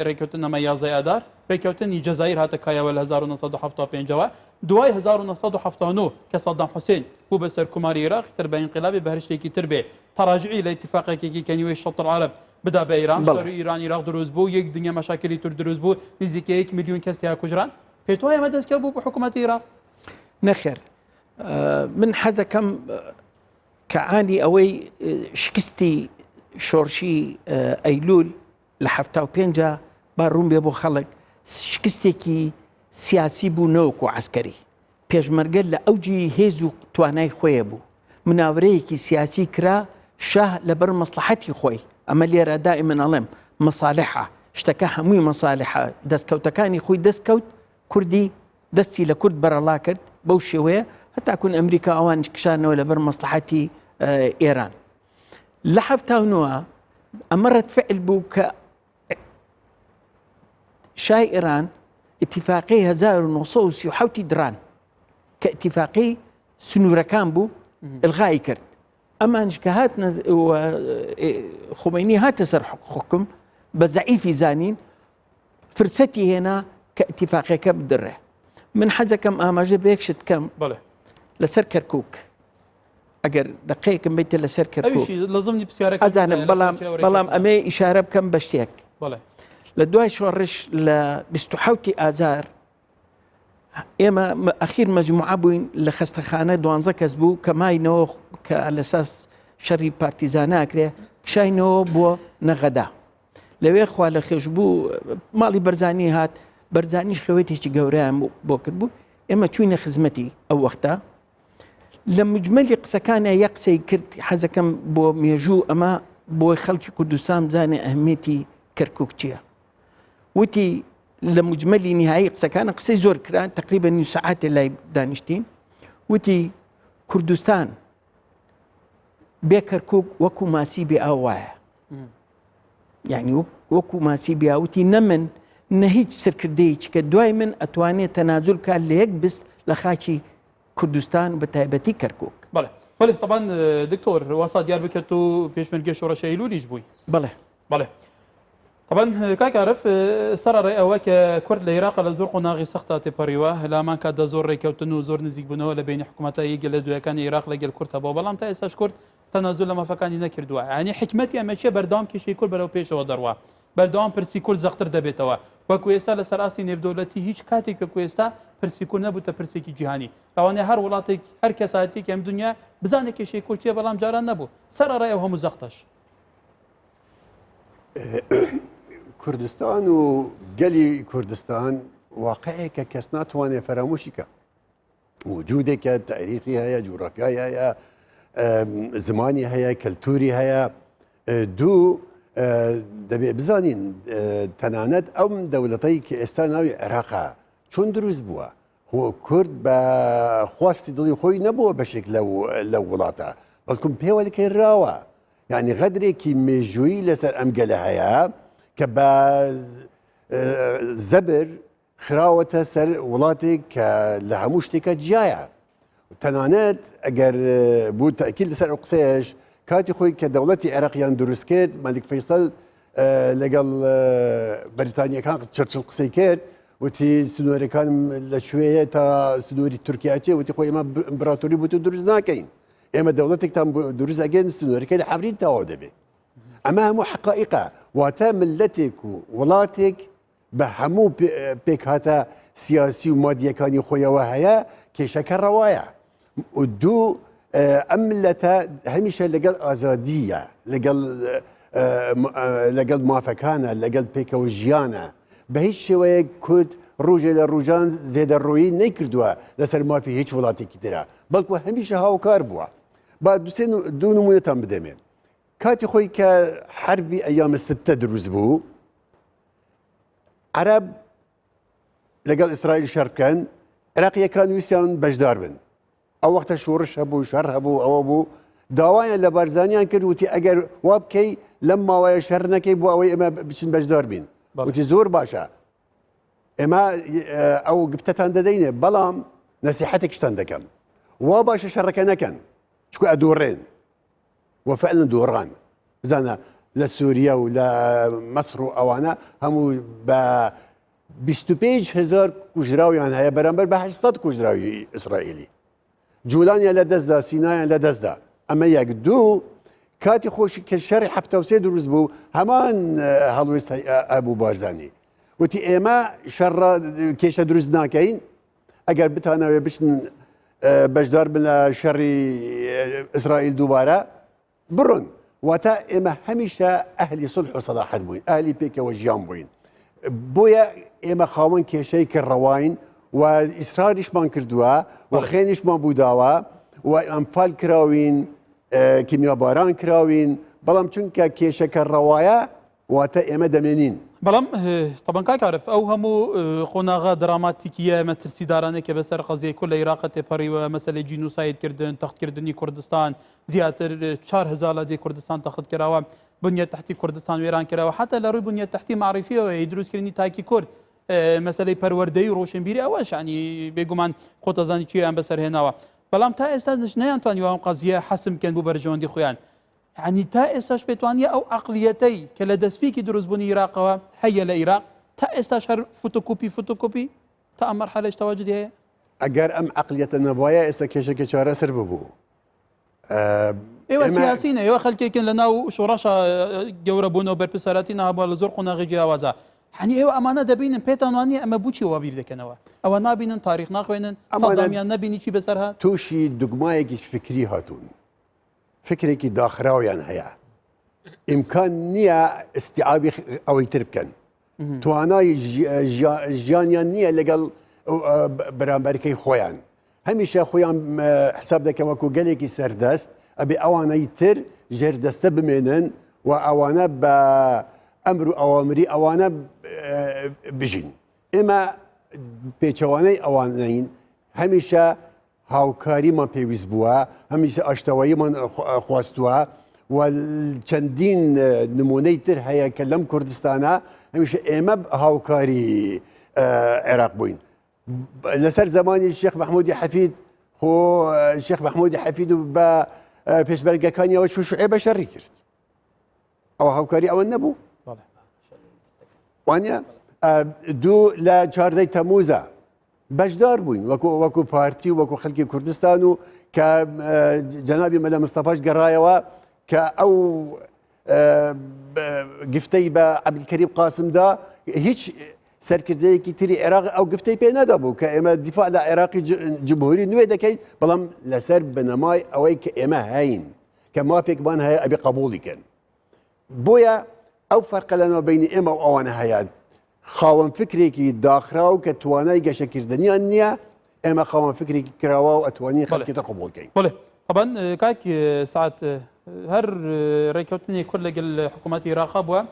رێککەوتننامە 11 ئادار، رێککەوتنی جەزائیر هاتە کایەوە لە 1975ەوە، دوای 1979 کە سەدام حوسێن بوو بە سەرکۆماری ئیراق تر بە ئینقلابی بە هەر شتێکی تر بێ تەراجعی لە ئیتیفاقێکێکی کە نیوەی شەت العرب بدا بە ئیران، شەڕی ئیران ئیراق دروست بوو، یەک دنیا مەشاکلی تر دروست بوو، نزیکەی یەک ملیۆن کەس تیا کوژران. پێت وایە ئەمە دەستکەوت بوو بۆ حکوومەتی ئیراق؟ نەخێر من حەزەکەم کەعانی ئەوەی شکستی شۆڕشی ئەیلول لە ه پێنج با ڕوون بێ بۆ خەڵک شکستێکی سیاسی بوو نەوەکو عەسکەری. پێشمەرگە لە ئەوجی هێز و توانای خۆێ بوو. مناورەیەکی سیاسی کرا، شاه لەبەر مەسڵەحەتی خۆی، ئەمە لێرە دائیمەن ئەڵێم مەسالحە، شتەکە هەمووی مەسالحە، دەستکەوتەکانی خۆی دەست کەوت، کوردی دەستی لە کورد بەرەڵا کرد بەو شێوەیە هەتاکوون ئەمریکا ئەوانیش کشانەوە لەبەر مەسڵەحەتی ئێران. لە 79 ئەمە ڕەد فعل بوو کە شای ئێران ئیتیفاقی 1937 دران کە ئیتیفاقی سنوورەکان بوو ئلغای کرد ئەمانش کە هات خومینی هاتە سەر حکم بە زەعیفی زانین فرسەتی هێنا کە ئیتیفاقەکە بدرێ من حەزەکەم ئاماژە بە یەک شت بکەم بەڵێ لەسەر کەرکک ئەگەر دقەیەکم بیتە لەسەر کەرکک لە زمنی پرسیارەکە ئەزانم بەڵام بەڵام ئەمێ ئیشارە بکەم بە شتێک لە دوای شۆڕش لە 27 ئازار ئێمە ئەخیر مەجموعە بووین لە خەستەخانە دوانزە کەس بوو کە ماینەوە کە لەساس شەڕی پارتیزاناکرێ کشاینەوە بۆ نەغەدا لەوێ خوا لە خێش بوو ماڵی بەرزانی هات بەرزانیش خەوێتێکی گەورەیان بۆ کرد بوو ئێمە چوینە خزمەتی ئەو وەختە لە مجملی قسەکانە یە قسەی کرد حەزەکەم بۆ مێژوو ئەمە بۆی خەڵکی کوردستان بزانێ ئەهمیەتی کەرکک چییە وتی لە مجملی نهایی قسەکانە قسەی زۆر کران تقریبا نیو سەعاتێ لای دانیشتین وتی کوردستان بێ کەرکک وەکو ماسی بێ ئاو وایە یعنی وەکو ماسی بیاوتی نە من نە هیچ سەرکردەیەکی کە دوای من ئەتوانێت تەنازول بکات لە یەک بست لە خاکی کوردستان بە تایبەتی کەرکک. بەڵێ بەڵێ تەبان دکتۆر واسا دیار بکەت و پێشمەرگەی شۆڕشی ئەیلولیش بووی. بەڵێ. بەڵێ. تەبان کاک عارف سەرەڕای ئەوە کە کورد لە عێراق لە زۆر قۆناغی سەختا تێپەڕیوە لە هەمان کاتدا زۆر ڕێککەوتن و زۆر نزیکبوونەوە لە بینی حکوومەتە یەکێ لە دویەکانی عێراق لەگەل کورد هەبووە بەڵام تا ئێستاش کورد تەنازول لە مافەکانی نەکردووە یانی حیکمەتی ئەمە چیە بەردەوام کێشەی کورد بەرەو پێشەوە دەڕوا بەردەوام پرسی کورد زەقتر دەبێتەوە وەکو ئێستا لەسەر ئاستی نێودەولەتی هیچ کاتێک وەکو ئێستا پرسی کورد نەبووتە پرسێکی جیهانی لەوانەیە هەر وڵاتێک هەر کەسایەتێکی ئەم دنیا بزانێت کێشەی کورد چیە بەڵام جاران نەبوو سەرەڕای ئەو هەموو زەختەش. کوردستان و گەلی کوردستان واقعێکە کەس ناتوانێت فەرامۆشی کە وجودێکە تاریخی هەیە جوگرافیای هەیە زمانی هەیە کەلتوری هەیە دوو دەبێ بزانین تەنانەت ئەم دەولەتەی کە ئێستا ناوی عێراقا چۆن دروست بووە خۆ کورد بە خواستی دڵی خۆی نەبووە بەشێک لەو وڵاتە بەڵکم پێوە لکێنراوە یعنی غەدرێکی مێژوویی لەسەر ئەم گەلە هەیە کە بە زەبر خراوەتە سەر وڵاتێک کە لە هەموو شتێکە جیایە تەنانەت ئەگەر بوو تاکیل لەسەر ئەو قسەیەش کاتی خۆی کە دەوڵەتی عێراقیان دروست کرد مەلیک فەیسەل لەگەڵ بەریتانیەکان چرچل قسەی کرد وتی سنوورەکان لەکوێیە تا سنووری تورکیا چێ وتی خۆی ئێمە ئیمپراتۆری بۆ تۆ دروست ناکەین ئێمە دەوڵەتێکتان دروست ئەگەن سنوورەکەی لە حەمرین تەواو دەبێت ئەمە هەموو حقائقە واتە ملەتێک و وڵاتێک بە هەموو پێکهاتە سیاسی و مادیەکانی خۆیەوە هەیە کێشەکە ڕەوایە و دوو ئەم ملەتە هەمیشە لەگەڵ ئازادیە لەگەڵ لەگەڵ مافەکانە لەگەڵ پێکەوە ژیانە بە هیچ شێوەیەک کورد ڕۆژێ لە ڕۆژان زێدە ڕۆیی نەیکردووە لەسەر مافی هیچ وڵاتێکی ترە بەڵکو هەمیشە هاوکار بووە با دوسێ دوو نمونەتان بدەمێ کاتی خۆی کە حربی ئەیام ستە دروست بوو عەرەب لەگەڵ ئیسرائیل شەڕ بکەن عراقیەکان ویستیان بەشدار بن ئەو وەختە شۆڕش هەبوو شەڕ هەبوو ئەوە بوو داوایان لە بارزانیان کرد وتی ئەگەر وا بکەی لەم ماوەیە شەڕ نەکەی بۆ ئەوەی ئێمە بچین بەشدار بین وتی زۆر باشە ئێمە ئەو گفتەتان دەدەینێ بەڵام نەسیحەتێکشتان دەکەم وا باشە شەڕەکە نەکەن چکو ئەدۆڕێن و فعلا دۆڕان بزانە لە سووریا و لە مەسر و ئەوانە هەموو بە 25 هزار کوژراویان هەیە بەرامبەر بە 800 کوژراوی ئیسرائیلی جولانیان لە دەستدا سینایان لە دەستدا ئەمە یەک دوو کاتی خۆشی کە شەڕی 73 دروست بوو هەمان هەڵوێست ئەبوو بارزانی وتی ئێمە شەڕ کێشە دروست ناکەین ئەگەر بتانەوێ بچن بەشدار بن لە شەڕی ئیسرائیل دووبارە بڕۆن واتە ئێمە هەمیشە ئەهلی سڵح و سەلاحەت بووین ئەهلی پێکەوە ژیان بووین بۆیە ئێمە خاوەن کێشەی کە ڕەواین و ئیسراریشمان کردووە و خوێنیشمان بوو داوە و ئەمفال کراوین کیمیاباران کراوین بەڵام چونکە کێشەکە ڕەوایە واتە ئێمە دەمێنین. بەڵام تەبەن کاک عارف ئەو هەموو قۆناغە دراماتیکیە مەترسیدارانەی کە بەسەر قەزیەی کورد لە ئیراقە تێپەڕیوە مەسەلەی جینوساید کردن تەختکردنی کوردستان زیاتر 4000 لادێی کوردستان تەخت کراوە بنیە تحتی کوردستان وێران کراوە حتا لە ڕووی بنیە تحتی معریفیەوە دروستکردنی تاکی کورد مەسەلەی پەروەردەی و ڕۆشنبیری ئەوەش ینی بێگومان خۆتەزانی کێیان بەسەر هێناوە بەڵام تا ئێستا نەیانتوانیوە ئەم قەزیە حەسم بکەن بۆ بەرژەوەندی خۆیان یعنی تا ئێستاش پێتوانیە ئەو عقلیەتەی کە لە دەستپێکی دروستبوونی عێراقەوە هەیە لە عێراق تا ئێستاش هەر فوتۆکۆپی فوتۆکۆپی تا ئەم مەرحەلەش تەواجدی هەیە؟ ئەگەر ئەم عقلیەتە نەبایە ئێستا کێشەکە چارەسەر ببوو. ئێوە سیاسینە ئێوە خەلکێکن لە ناو شۆڕەشە گەورە بوون و بەرپرسیارەتی نابووە لە زۆر قۆناغی جیاوازە هەنی ئێوە ئەمانە دەبینن پێتان وانە ئەمە بچی وا بیر دەکەنەوە ئەوە نابینن تاریخ ناخوێنن ئەمانیان نەبینی چی بەسەر هات تووشی دوگمایەکی فکری هاتوون فکرێکی داخراویان هەیە ئیمکان نییە ئیستیعابی ئەوەی تر بکەن توانای ژیانیان نییە لەگەڵ بەرامبەرکەی خۆیان هەمیشە خۆیان حساب دەکەن وەکو گەلێکی سەردەست ئەبێ ئەوانەی تر ژێردەستە بمێنن و ئەوانە بە ئەمر و ئەوامری ئەوانە بژین ئێمە پێچەوانەی ئەوانین هەمیشە هاوکاریمان پێویست بووە، هەمیشە ئاشتەواییمان خواستووە و چەندین نمونەی تر هەیە کە لەم کوردستانە هەمیشە ئێمە هاوکاری عێراق بووین. لەسەر زمانی شێخ مححمودی حەفید خۆ شێخ مححمودی حەفید و بە پێشمەرگەکانیەوە چوو شوعێ بە شەڕی کرد. ئەوە هاوکاری ئەوە نەبوو؟ وانە دوو لە چاردەی تەموزە بەشدار بووین وەکو وەکو پارتی و وەکو خەلکی کوردستان و کە جەنابی مەلا مستەفاش گەڕایەوە کە ئەو گفتەی بە عەبدولکەریم قاسمدا هیچ سەرکردەیەکی تری عێراق ئەو گفتەی پێ نەدابوو کە ئێمە دیفاع لە عێراقی جمهوری نوێ دەکەین بەڵام لەسەر بنەمای ئەوەی کە ئێمە هەین کە مافێکمان هەیە ئەبێ قبوڵی کەن بۆیە ئەو فەرقە لە ناوبینی ئێمە و ئەوانە هەیە خاوەن فکرێکی داخراو کە توانای گەشەکردنیان نییە ئێمە خاوەن فکرێکی کراوە و ئەتوانین خەڵکی تر قبوڵ کەین. بەڵێ طبعا کاک سعد هەر ڕێککەوتنی کورد لەگەل حکوومەتی عێراقا بووە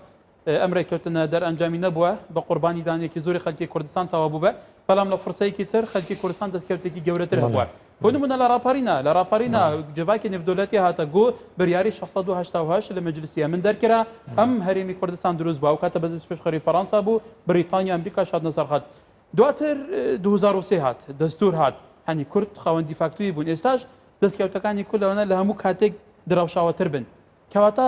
ئەم ڕێککەوتنە دەرئەنجامی نەبووە بە قوربانی دانێکی زۆری خەلکی کوردستان تەوا بوو بە بەڵام لە فرسەیەکی تر خەلکی کوردستان دەستکەوتێکی گەورەتر هەبووە بۆ نمونە لە ڕاپەڕینا لە ڕاپەڕینا جڤاکی نێودەولەتی هاتە گۆ بریاری 688 لە مەجلسی ئەمن دەرکرا ئەم هەرێمی کوردستان دروست بوو ئەو کاتە بە دەستپێشخەری فەڕەنسا بوو بریتانیا ئەمریکاش هاتنە سەر خەت دواتر 2003 هات دەستور هات هەنی کورد خاوەن دیفاکتوی بوون ئێستاش دەستکەوتەکانی کورد لەوانە لە هەموو کاتێک دراوشاوەتر بن کەواتە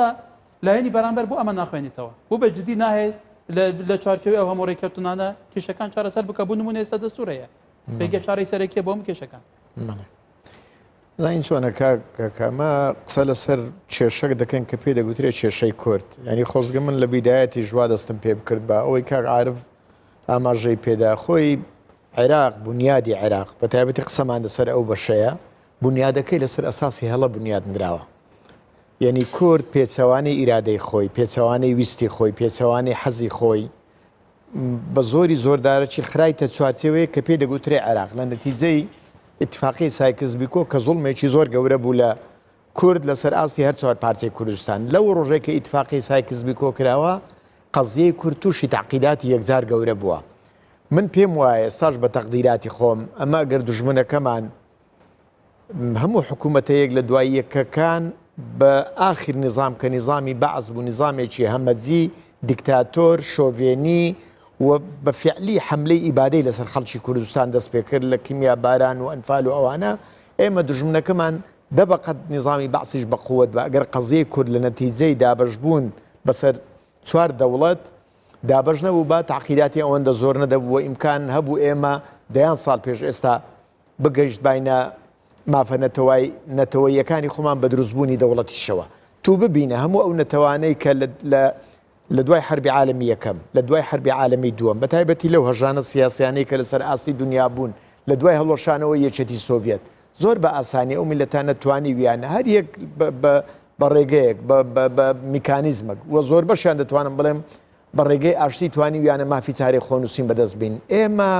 لایەنی بەرامبەر بۆ ئەمە ناخوێنێتەوە بۆ بە جدی ناهێت لە چوارچێوەی ئەو هەموو ڕێککەوتنانە کێشەکان چارەسەر بکە بۆ نمونە ئێستا دەستور هەیە ڕێگە چارەی سەرەکیە بۆ هەموو کێشەکان. زانین چۆنە کاک کاکە ئەمە قسە لەسەر کێشەک دەکەن کە پێی دەگوترێت کێشەی کورد یعنی خۆزگە من لە بیدایەتی ژوا دەستم پێ بکرد بە ئەوەی کاک عارف ئاماژەی پێدا خۆی عێراق بنیادی عێراق بە تایبەتی قسەمان لەسەر ئەو بەشەیە بنیادەکەی لەسەر ئەساسی هەڵە بنیاد نراوە یعنی کورد پێچەوانەی ئیرادەی خۆی پێچەوانەی ویستی خۆی پێچەوانەی حەزی خۆی بە زۆری زۆردارەکی خرایتە چوارچێوەیەک کە پێی دەگوترێ عێراق لە نەتیجەی ئیتفاقی سایکس بیکۆ کە زوڵمێکی زۆر گەورە بوو لە کورد لەسەر ئاستی هەر چوار پارچەی کوردستان لەو ڕۆژەی کە ئیتفاقی سایکس بیکۆ کراوە قەزیەی کورد تووشی تەعقیداتی یەکجار گەورە بووە من پێم وایە ئێستاش بە تەقدیراتی خۆم ئەمە گەر دوژمنەکەمان هەموو حکوومەتە یەک لە دوای یەکەکان بە ئاخیر نیزام کە نیزامی بەعس بوو نیزامێکی هەمەجی دیکتاتۆر شۆڤێنی و بە فعلی حملەی ئیبادەی لەسەر خەڵکی کوردستان دەست پێ کرد لە کیمیا باران و ئەنفال و ئەوانە ئێمە دوژمنەکەمان دە بەقەد نیزامی بەعسیش بە قوت بە ئەگەر قەزیەی کورد لە نەتیجەی دابەشبوون بەسەر چوار دەوڵەت دابەش نەبوو با تەعقیداتی ئەوەندە زۆر نەدەبوو و ئیمکان هەبوو ئێمە دەیان ساڵ پێش ئێستا بگەیشتباینە مافە نەتەوای نەتەوەییەکانی خۆمان بە دروستبوونی دەوڵەتیشەوە. تو ببینە هەموو ئەو نەتەوانەی کە لە لە لە دوای حەربی عالەمی یەکەم، لە دوای حەربی عالەمی دووەم، بە تایبەتی لەو هەژانە سیاسیانەی کە لەسەر ئاستی دونیا بوون، لە دوای هەڵوەشانەوەی یەکێتی سۆڤیەت، زۆر بە ئاسانی ئەو میللەتانە توانیویانە هەر یەک بە بە بە ڕێگەیەک، بە بە بە میکانیزمەک و زۆربەشیان دەتوانم بڵێم بە ڕێگەی ئاشتی توانیویانە مافی چارەی خۆنووسین بەدەست بین. ئێمە.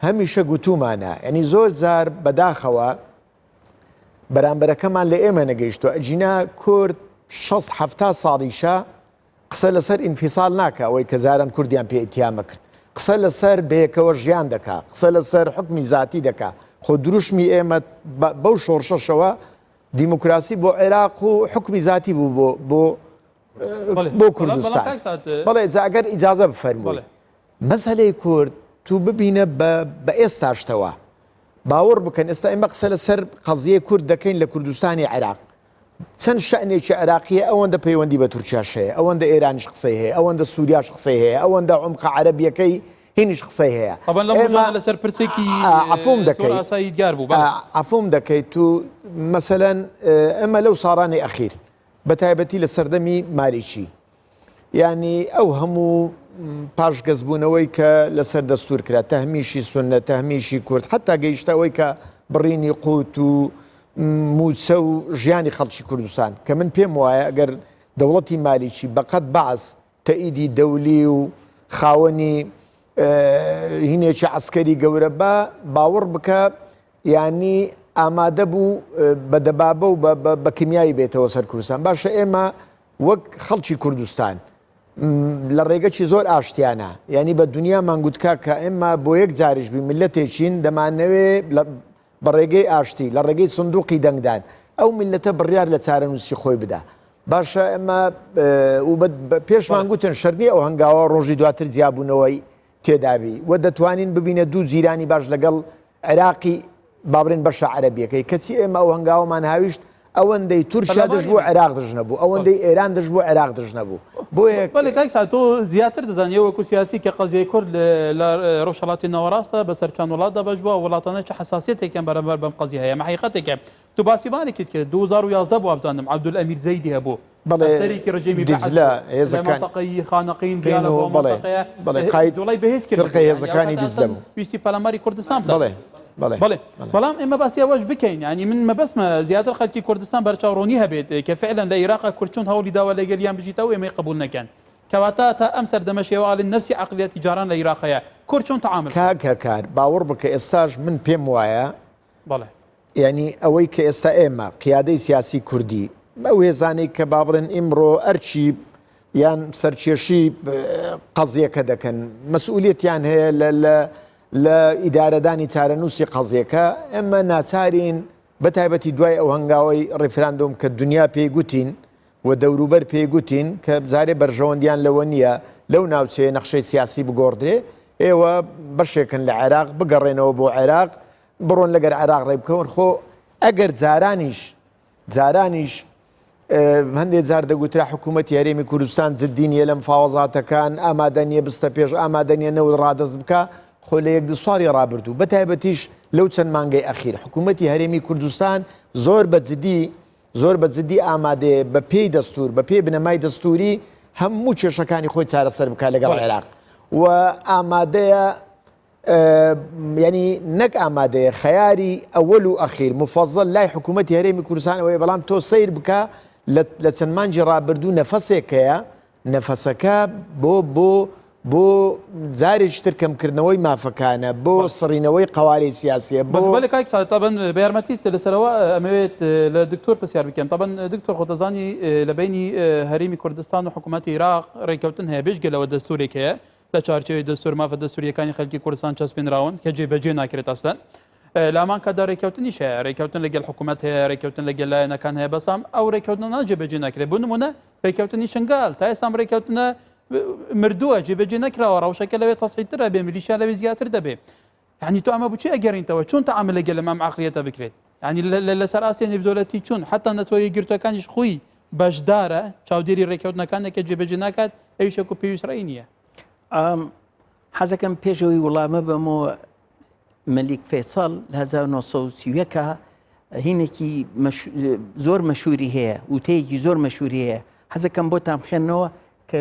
هەمیشە گوتومانە ینی زۆر جار بەداخەوە بەرامبەرەکەمان لە ئێمە نەگەیشتوە ئەگینا کورد 6 هەفتا ساڵیشە قسە لەسەر ئینفیسال ناکە ئەوەی کە جاران کوردیان پێ ئیتیامە کرد قسە لەسەر بەیەکەوە ژیان دەکا قسە لەسەر حکمی زیاتی دەکا خۆ دروشمی ئێمە بەو شۆڕشەشەوە دیموکراسی بۆ عێراق و حکمی زیاتی بوو بۆ بۆ بۆ کوردستان بەڵێ جاگەر ئیجازە بفەرمووی مەسەلەی کورد تو ببینە بە بە ئێستاشتەوە باوەڕ بکەن ئێستا ئێمە قسە لەسەر قەزیەی کورد دەکەین لە کوردستانی عێراق چەند شەنێکی عێراقیە ئەوەندە پەیوەندی بە تورکیاش هەیە ئەوەندە ئێرانیش قسەی هەیە ئەوەندە سووریاش قسەی هەیە ئەوەندە عمقە عەرەبیەکەی هینیش قسەی هەیە طبعا لەم ڕۆژانە لەسەر پرسێکی عەفوم دەکەی ئاسایی دیار بوو بەڵێ. عەفوم دەکەیت تو مەسەلەن ئێمە لەو ساڵانی ئەخیر بە تایبەتی لە سەردەمی مالیکی یانی ئەو هەموو پاشگەزبوونەوەی کە لەسەر دەستور کرا تەهمیشی سوننە تەهمیشی کورد حتا گەیشتە ئەوەی کە بڕینی قوت و موچە و ژیانی خەڵکی کوردستان کە من پێم وایە ئەگەر دەوڵەتی مالیکی بەقەت بەعس تەئیدی دەولی و خاوەنی هینێکی عسکەری گەورە بە باوەڕ بکە یانی ئامادە بوو بە دەبابە و بە کیمیایی بێتەوە سەر کوردستان باشە ئێمە وەک خەڵکی کوردستان لە ڕێگەکی زۆر ئاشتیانە یعنی بە دنیامان گوت کاکە ئێمە بۆ یەک جاریش بی میللەتێکین دەمانەوێ بە ڕێگەی ئاشتی لە ڕێگەی سندوقی دەنگدان ئەو میللەتە بڕیار لە چارەنووسی خۆی بدا باشە ئێمە پێشمان گوتن شەرنی ئەو هەنگاوە ڕۆژی دواتر جیابوونەوەی تێدابی و دەتوانین ببینە دوو جیرانی باش لەگەڵ عێراقی با بڵێن بەشە عەرەبیەکەی کەچی ئێمە ئەو هەنگاوەمان هاویشت ئەوەندەی تورکیا دژ بوو عێراق دژ نەبوو ئەوەندەی ئێران دژ بوو عێراق دژ نەبوو بۆیە بەڵێ کاک سا تۆ زیاتر دەزانی وەکو سیاسی کە قەزیەی کورد لە ڕۆژهەڵاتی ناوەڕاستە بەسەر چەند وڵاتدا بەش بووە وڵاتانە چ حەساسیەتێکیان بەرامبەر بەم قەزیە هەیە مەحقیقەتێکە تو باسی مالێکیت کرد 2011 بوو وابزانم عەبدولئەمیر زەیدی هەبوو بەڵێ ئەفسەرێکی ڕژێمی بەعس دیجلە بوو لە هێزەکان مەنتەقەی خانەقین قین دیالە و بۆ بەڵێ مەنتەقەیە بەڵێ قاید جوڵەی بەهێز فرقەی کردبوو یعنی ئەو هێزەکانی کاتە دیجلە ئەسڵەن بوو ویستی پەلاماری کوردستان بدات بەڵێ بەڵێ بەڵێ بەڵێ بەڵام ئێمە باسی ئەوەش بکەین یعنی من مەبەستمە زیاتر خەلکی کوردستان بەرچاوڕوونی هەبێت کە فعلا لە ئیراق کورد چۆن هەوڵی داوە لەگەلیان بژیتەوە ئێمەی قبوڵ نەکەن کەواتە تا ئەم سەردەمەش ئێوە ئەڵێن نەفسی عەقڵیەتی جاران لە ئیراق هەیە کورد چۆن تەعامل بکات؟ کاک هەکار باوەڕ بکە ئێستاش من پێم وایە بەڵێ. یانی ئەوەی کە ئێستا ئێمە قیادەی سیاسی کوردی ئەو هێزانەی کە با بڵێن ئیمڕۆ ئەرکی یان سەرکێشی قەزیەکە دەکەن مەسئولیەتیان هەیە لە لە لە ئیدارەدانی چارەنووسی قەزیەکە ئێمە ناچارین بە تایبەتی دوای ئەو هەنگاوەی ڕیفراندۆم کە دنیا پێی گوتین و دەوروبەر پێی گوتین کە جارێ بەرژەوەندیان لەوە نییە لەو ناوچەیە نەخشەی سیاسی بگۆڕدرێ ئێوە بەشێکن لە عێراق بگەڕێنەوە بۆ عێراق بڕۆن لەگەر عێراق ڕێ بکەون خۆ ئەگەر جارانیش جارانیش هەندێک جار دەگوترا حکوومەتی هەرێمی کوردستان جددی نییە لەم فاوەزاتەکان ئامادە نییە بستە پێش ئامادە نییە نەوت ڕادەست بکە خۆ لە یەک دو ساڵی ڕابردوو بە تایبەتیش لەو چەند مانگەی ئەخیر حکوومەتی هەرێمی کوردستان زۆر بە جدی زۆر بە جدی ئامادەیە بە پێی دەستور بە پێی بنەمای دەستوری هەموو کێشەکانی خۆی چارەسەر بکات لەگەڵ عێراق و ئامادەیە یانی نەک ئامادەیە خەیاری ئەوەل و ئەخیر مفەزەل لای حکوومەتی هەرێمی کوردستان ئەوەیە بەڵام تۆ سەیر بکە لە چەند مانگی ڕابردوو نەفەسێک هەیە نەفەسەکە بۆ بۆ بۆ جارێکی تر کەمکردنەوەی مافەکانە بۆ سڕینەوەی قوارەی سیاسیە بۆ بەڵێ کاک سادق تابەن بە یارمەتیت لەسەرەوە ئەمەوێت لە دکتۆر پرسیار بکەم تابەن دکتۆر خۆتەزانی لە بینی هەرێمی کوردستان و حکوومەتی عێراق ڕێککەوتن هەیە بێجگە لەوە دەستورێک هەیە لە چوارچێوەی دەستور مافە دەستوریەکانی خەلکی کوردستان چەسپێنراون کە جێبەجێ ناکرێت ئەسلەن لامان کاتدا رێککەوتنیش هەیە رێککەوتن لەگەل حکوومەت هەیە رێککەوتن لەگەل لایەنەکان هەیە بەسام ئەو رێککەوتنە ناجێبەجێ ناکرێت بۆ نمونە رێککەوتنی شنگال تا ئێستا ئەم رێککەوتنە مردووە جێبەجێ نەکراوە ڕەوشەکە لەوێ تەسعیدترە بێ میلیشیا لەوێ زیاتر دەبێ یعنی تۆ ئەمە بچی ئەگەرینتەوە چۆن تەعامل لەگەل ئەم عقلیەتە بکرێت یعنی لەسەر ئاستی نێودەوڵەتی چۆن حتا نەتەوە یەکگرتووەکانیش خۆی بەشدارە چاودێری ڕێککەوتنەکانێک کە جێبەجێ ناکات ئەویش وەکو پێویست ڕێی نییە. حەزەکەم پێشەوەی وڵامە بەمەوە مەلیک فەیسەڵ لە 1930 هینێکی زۆر مەشوری هەیە وتەیەکی زۆر مەشوری هەیە حەزەکەم بۆتان بخێنەوە کە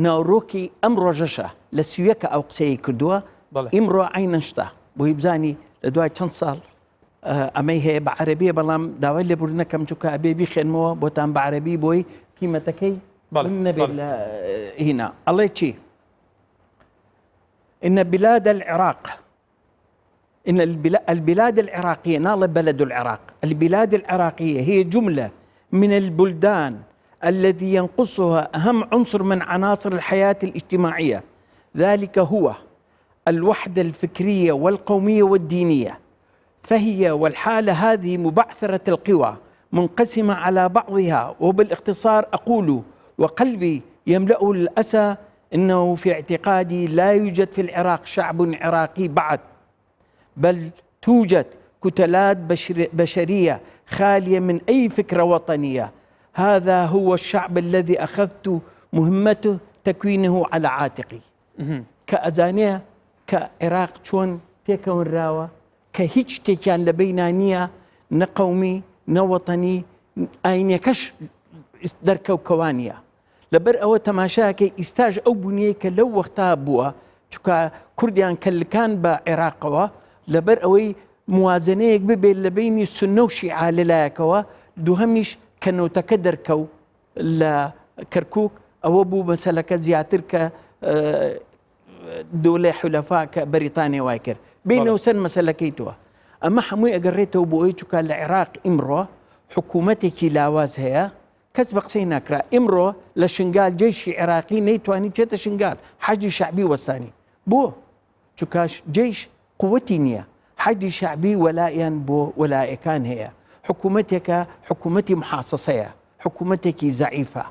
ناوڕۆکی ئەم ڕۆژەشە لە سویەکە ئەو قسەی کردووە ئیمڕۆ عینەن شتە بۆی بزانی لە دوای چەند ساڵ ئەمەی هەیە بە عەربیە بەڵام داوای لێبوردنەکەم چونکە ئەبێ بیخێنمەوە بۆتان بە عەربی بۆی قیمەتەکەی نەبێت لە هینا ئەڵێ چی؟ إن بلاد العراق. إن البلاد العراقية ناڵێ بلد العراق البلاد العراقية هي جملة من البلدان الذي ينقصها أهم عنصر من عناصر الحياة الاجتماعية ذلك هو الوحدة الفكرية والقومية والدينية فهي والحالة هذه مبعثرة القوى منقسمة على بعضها وبالاختصار أقول وقلبي يملأه الأسى إنه في اعتقادي لا يوجد في العراق شعب عراقي بعد بل توجد كتلات بشرية خالية من أي فكرة وطنية هذا هو الشعب الذي أخذت مهمته تكوينه على عاتقي کە ئەزانێ کە عێراق چۆن پێکەونراوە کە هیچ شتێکیان لە بەینا نییە نە قەومی نە وەتەنی ئاینەکەش دەرکەوکەوانە لەبەر ئەوە تەماشاکەی ئیستاش ئەو بنیەی کە لەو وەختا بووە چکە کوردیان کەلکان بە عێراقەوە لەبەر ئەوەی موازنەیەک ببێت لە بینی سنە و شیعە لەلایەکەوە دووهەمیش کە نەوتەکە دەرکەو لە کەرکک ئەوە بوو مەسەلەکە زیاتر کە دولەی حولەفا کە بەریتانیا وای کرد بینەوە سەر مەسەلەکەی تۆ ئەمە هەمووی ئەگەڕێتەوە بۆ ئەوی چکە لە عێراق ئیمڕۆ حکوومەتێکی لاواز هەیە کەس بە قسەی ناکرا ئیمڕۆ لە شنگال جەیشی عێراقی نەیتوانی بچێتە شنگال حەجی شعبی وەستانی بۆ چکاش جەیش قوتی نییە حەجی شعبی وەلایان بۆ وەلایەکان هەیە حکوومەتێکە حکوومەتی محاسەسەیە حکوومەتێکی زەعیفە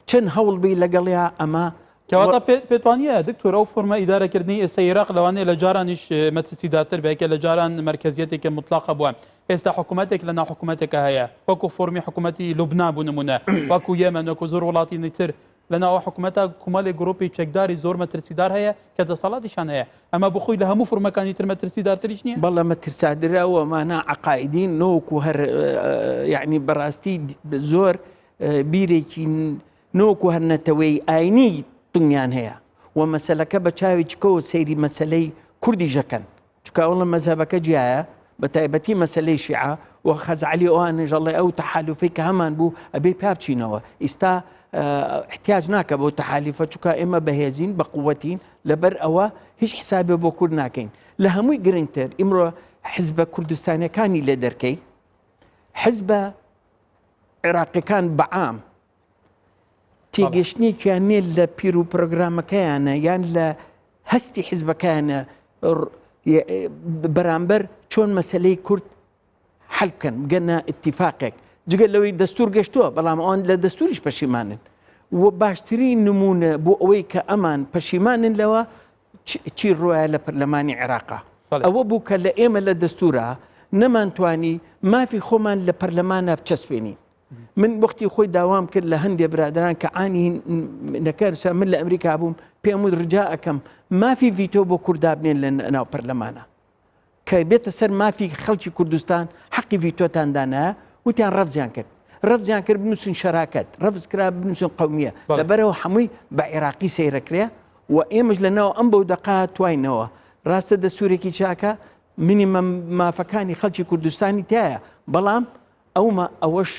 چەند هەوڵ بی لەگەڵیا ئەمە کەواتە پێتوانە دکتۆر ئەو فۆرمە ئیدارەکردنی ئێستا عێراق لەوانەیە لە جارانیش مەترسیدارتر بێت کە لە جاران مەرکەزیەتێکی مطلقە بووە ئێستا حکوومەتێک لە ناو حکوومەتێکە هەیە وەکو فۆرمی حکوومەتی لوبنان بوو نمونە وەکو یەمەن وەکو زۆر وڵاتی تر لە ناو حکوومەتە کومەلێک گروپی چەکداری زۆر مەترسیدار هەیە کە دەسەڵاتیشان هەیە ئەمە بخۆی لە هەموو فۆرمەکانی تر مەترسیدارتریش نییە بەڵێ مەترسادرە و مانا عقائدین نۆکو هەر یعنی بەڕاستی زۆر بیرێکی نەوەکو هەر نەتەوەی ئاینی تونیان هەیە و مەسەلەکە بە چاوی چکەوە سەیری مەسەلەی کوردیش دەکەن چونکە ئەوڵە مەزهەبەکە جیایە بە تایبەتی مەسەلەی شیعە و خەزعەلی ئەوانیش ئەڵێ ئەو تەحالوفەی کە هەمان بوو ئەبێ پیا بچینەوە ئیستا احتیاج ناکە بۆ تەحالیفە چونکە ئێمە بەهێزین بە قووەتین لەبەر ئەوە هیچ حسابێ بۆ کورد ناکەین لە هەمووی گرنگتر ئیمڕۆ حزبە کوردستانەکانی لێ دەرکەی حزبە عێراقیەکان بەعام تێگەشتنێکیان نیە لە پیر و پرۆگرامەکەیانە یان لە هەستی حیزبەکانە بەرامبەر چۆن مەسلەی کورد حل بکەن بگەنە اتفاقێک جگە لەوەی دەستور گەشتووە بەڵام ئەوان لە دەستوریش پەشیمانن و باشترین نمونە بۆ ئەوەی کە ئەمان پەشیمانن لەوە چی ڕۆیە لە پەرلەمانی عێراقا ئەوە بوو کە لە ئێمە لە دەستورا نەمانتوانی مافی خۆمان لە پەرلەمانە بچەسپێنین من وەختی خۆی داوام کرد لە هەندێ برادران کە عانی نەکەرسە من لە ئەمریکا بووم پێم وت ڕجا ئەەکەم مافی ڤیتۆ بۆ کووردا بنێن لە ناو پەرلەمانە کە بێتە سەر مافی خەڵکی کوردستان حەقی ڤیتۆتان دانایە وتیان ڕەفزیان کرد ڕەفزیان کرد بنووسن شەراکەت ڕەفز کرا بنووسن قومیە لەبەرەوە هەمووی بە عێراقی سەیرەکرێ و ئێمەش لە ناو ئەم بەو دەقا تواینەوە ڕاستە دەسوورێکی چاکە منیمەم مافەکانی خەڵکی کوردستانی تایە بەڵام ئەومە ئەوەش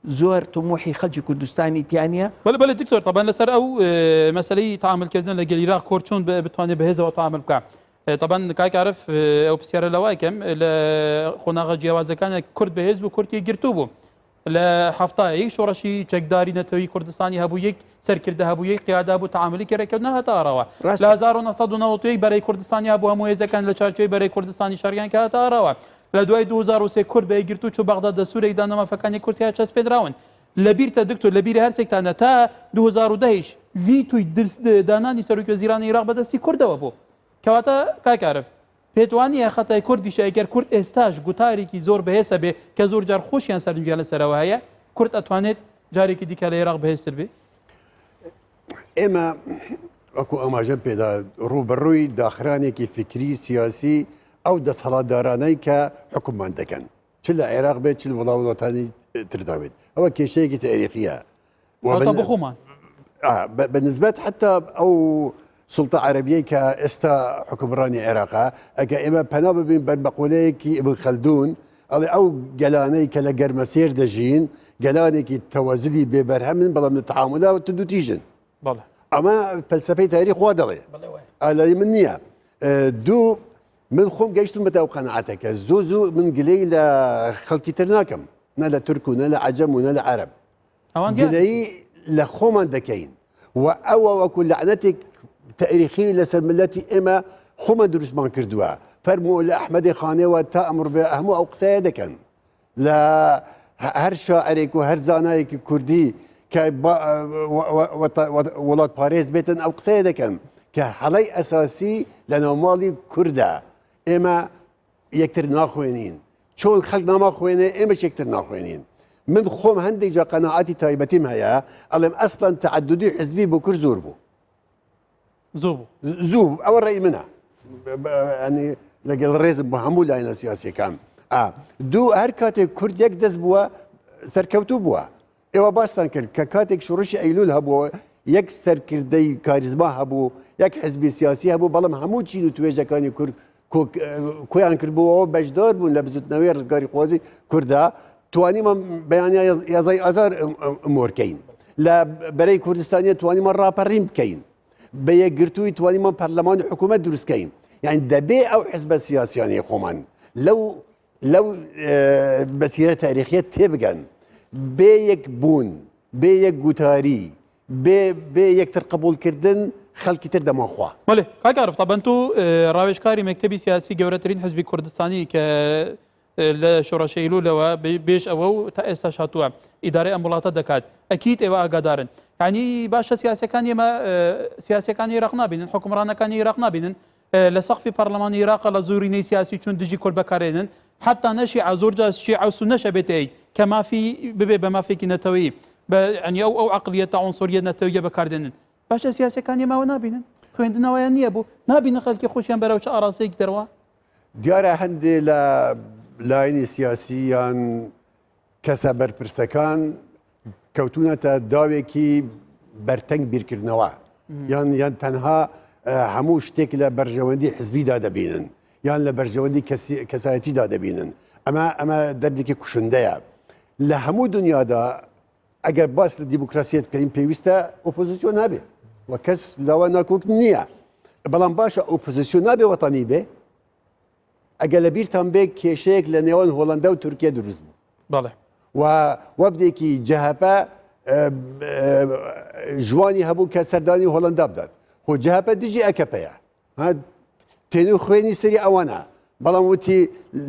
زۆر تموحی خەلکی کوردستانی تیا نیە. بەلێ بەلێ دکتۆر تەبەن لەسەر ئەو مەسەلەی تەعامل کردن لە گەل عیراق کورد چۆن بتوانێت بەهێزەوە تەعامل بکا تەبەن کاک عارف ئەو پرسیارە لەوای کەم لە قۆناغە جیاوازەکانە کورد بەهێز بوو کورد یەکگرتوو بوو لە حەفتا یەک شۆڕشی چەکداری نەتەوەی کوردستانی هەبوو یەک سەرکردە هەبوو یەک قیادە بوو تەعاملی کە ڕێککەوت نەهاتە ئاراوە لە 1991 بەرەی کوردستانی هەبوو هەموو هێزەکان لە چارچێوەی بەرەی کوردستانی شەڕیان کە هاتە ئاراوە لە دوای 2003 کورد بە یەکگرتوو چوو بەغدا دەستورێک دانا مافەکانی کورد تیا چەسپێنراون لەبیرتە دکتۆر لەبیری هەرسێکتانە تا 2010 یش ڤیتۆی دانانی سەرۆک وەزیرانی عیراق بەدەستی کوردەوە بوو کەواتە کاک عارف پێت وانییە خەتای کوردیشە ئەگەر کورد ئێستاش گوتارێکی زۆر بەهێز هەبێ کە زۆر جار خۆشیان سەرنجیان لەسەرەوە هەیە کورد ئەتوانێت جارێکی دیکە لە عێراق بەهێزتر بێ؟ ئێمە وەکو ئاماژەم پێدا ڕووبەڕووی داخرانێکی فیکری سیاسی ئەو دەسەڵاتدارانەی کە حکوممان دەکەن چ لە عێراق بێت چ لە وڵا وڵاتانی تردا بێت ئەوە کێشەیەکی تاریخیە بۆ خۆمان بەنسبەت حتا ئەو سوڵتە عەرەبیەی کە ئێستا حکومڕانی عێراقە ئەگە ئێمە پەنا ببین بەر مەقولەیەکی ئیبن خەلدون ئەڵێ ئەو گەلانەی کە لە گەرمەسێر دەژین گەلانێکی تەوەزلی بێبەرهەمن بەڵام لە تەعامولا توندوتیژن ئەمە فەلسەفەی تاریخ وا دەڵێ ئالای من نییە دوو. من خۆم گەیشتم بەتە ئەو قەناعەتە کە زوو زوو من گلەی لە خەڵکی تر ناکەم نە لە تورک و نە لە عەجەم و نە لە عەرەب ئەوان دیارن. گلەیی لە خۆمان دەکەین و ئەوە وەکو لەعنەتێک تەئریخی لەسەر ملەتی ئێمە خۆمان دروستمان کردووە فەرموو لە ئەحمەدی خانێوە تا ئەمڕۆ بێ هەموو ئەو قسەیە دەکەن لە هەر شاعرێک و هەر زانایەکی کوردی کە وڵات پارێز بێتن ئەو قسەیە دەکەن کە هەڵەی ئەساسی لە ناوماڵی کوردە ئێمە یەکتر ناخوێنین چۆن خەڵک ناما خوێنێ ئێمەش یەکتر ناخوێنین من خۆم هەندێک جا قەناعەتی تایبەتیم هەیە ئەڵێم ئەسڵەن تەعەدودی حزبی بۆ کورد زۆر بوو زوو بوو زوو ئەوە ڕێی منە ینی لەگەڵ ڕێزم بۆ هەموو لایەنە سیاسیەکان دوو هەر کاتێک کورد یەک دەست بووە سەرکەوتوو بووە ئێوە باستان کرد کە کاتێک شوڕشی ئەیلول هەبوو یەک سەرکردەی کاریزما هەبوو یەک حزبی سیاسی هەبوو بەڵام هەموو چین و توێژەکانی کورد کۆیان کردبووەوە بەشدار بوون لە بزوتنەوەی ڕزگاری خوازی کووردا توانیمان بەیانیا یازای ئازار مۆرکەین لە بەرەی کوردستانیە توانیمان ڕاپەڕین بکەین بە یەکگرتووی توانیمان پەرلەمانی حکوومەت دروستکەین یعنی دەبێ ئەو حزبە سیاسیانەی خۆمان لەو لەو بەسیرە تاریخیە تێبگەن بێ یەک بوون بێ یەک گوتاری بێ بێ یەکتر قبوڵکردن خەڵکی تر دەمانخوا. بەڵێ کاک عارف تەبەن تۆ ڕاوێژکاری مەکتەبی سیاسی گەورەترین حزبی کوردستانی کە لە شۆڕشی ئەیلولەوە بێش ئەوە و تا ئێستاش هاتووە ئیدارەی ئەم وڵاتە دەکات ئەکید ئێوە ئاگادارن یعنی باشە سیاسەکان ئێمە سیاسەکانی عێراق نابینن حکومڕانەکانی عێراق نابینن لە سەقفی پەرلەمانی عێراقە لە زۆرینەی سیاسی چون دژی کورد بەکارێنن حتا نە شیعە زۆر جار شیعە و سوننەش ئەبێتە یەک کە مافی ببێ بە مافێکی نەتەوەیی بە یعنی ئەو ئەو عەقڵیەتە عونسوریە نەتەوەیە بەکاردێنن باشە سیاسەکانی ماوە نابینن خوێندنەوەیان نییە بوو نابینن خەڵکی خۆشیان بەرەو چ ئاراستەیەک دەروا دیارە هەندێ لە لایەنی سیاسی یان کەسە بەرپرسەکان کەوتونەتە داوێکی بەرتەنگ بیرکردنەوە یان یان تەنها هەموو شتێک لە بەرژەوەندی حزبیدا دەبینن یان لە بەرژەوەندی کەسایەتیدا دەبینن ئەمە ئەمە دەردێکی کوشندەیە لە هەموو دنیادا ئەگەر باس لە دیموکراسیەت بکەین پێویستە ئۆپۆزیسیۆن نابێ و کەس لەوە ناکۆک نییە بەڵام باشە ئۆپۆزیسیۆن نابێ وەتەنی بێ ئەگەر لە بیرتان بێ کێشەیەک لە نێوان هۆڵندا و تورکیا دروست بوو بەڵێ و وەفدێکی جەهەپە ژوانی هەبوو کە سەردانی هۆڵندا بدات خۆ جەهەپە دژی ئەکەپەیە تێن و خوێنی سەری ئەوانە بەڵام وتی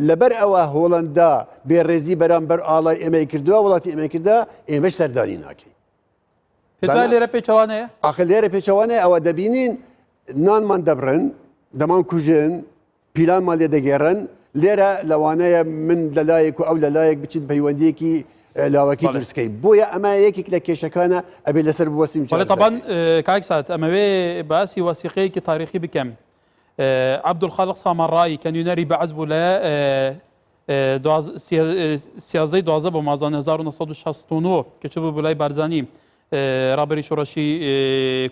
لەبەر ئەوە هۆڵندا بێڕێزی بەرامبەر ئاڵای ئێمەی کردووە وڵاتی ئێمەی کردا ئێمەش سەردانی ناکەین پێتوایە لێرە پێچەوانەیە؟ ئاخر لێرە پێچەوانەیە ئەوە دەبینین نانمان دەبڕن دەمان کوژن پیلانمان لێ دەگێڕن لێرە لەوانەیە من لەلایەک و ئەو لەلایەک بچین پەیوەندیەکی لاوەکی دروستکەی بۆیە ئەمە یەکێک لە کێشەکانە ئەبێ لەسەر بوەستین طبعا کاک سات ئەمەوێ باسی وەسیقەیەکی تاریخی بکەم عەبدولخالق سامەڕایی کە نوێنەری بەعس بوو لە سیازدەی 12 بۆ مازان 1969 کە چ بوو بۆ لای بارزانی ڕابەری شۆڕشی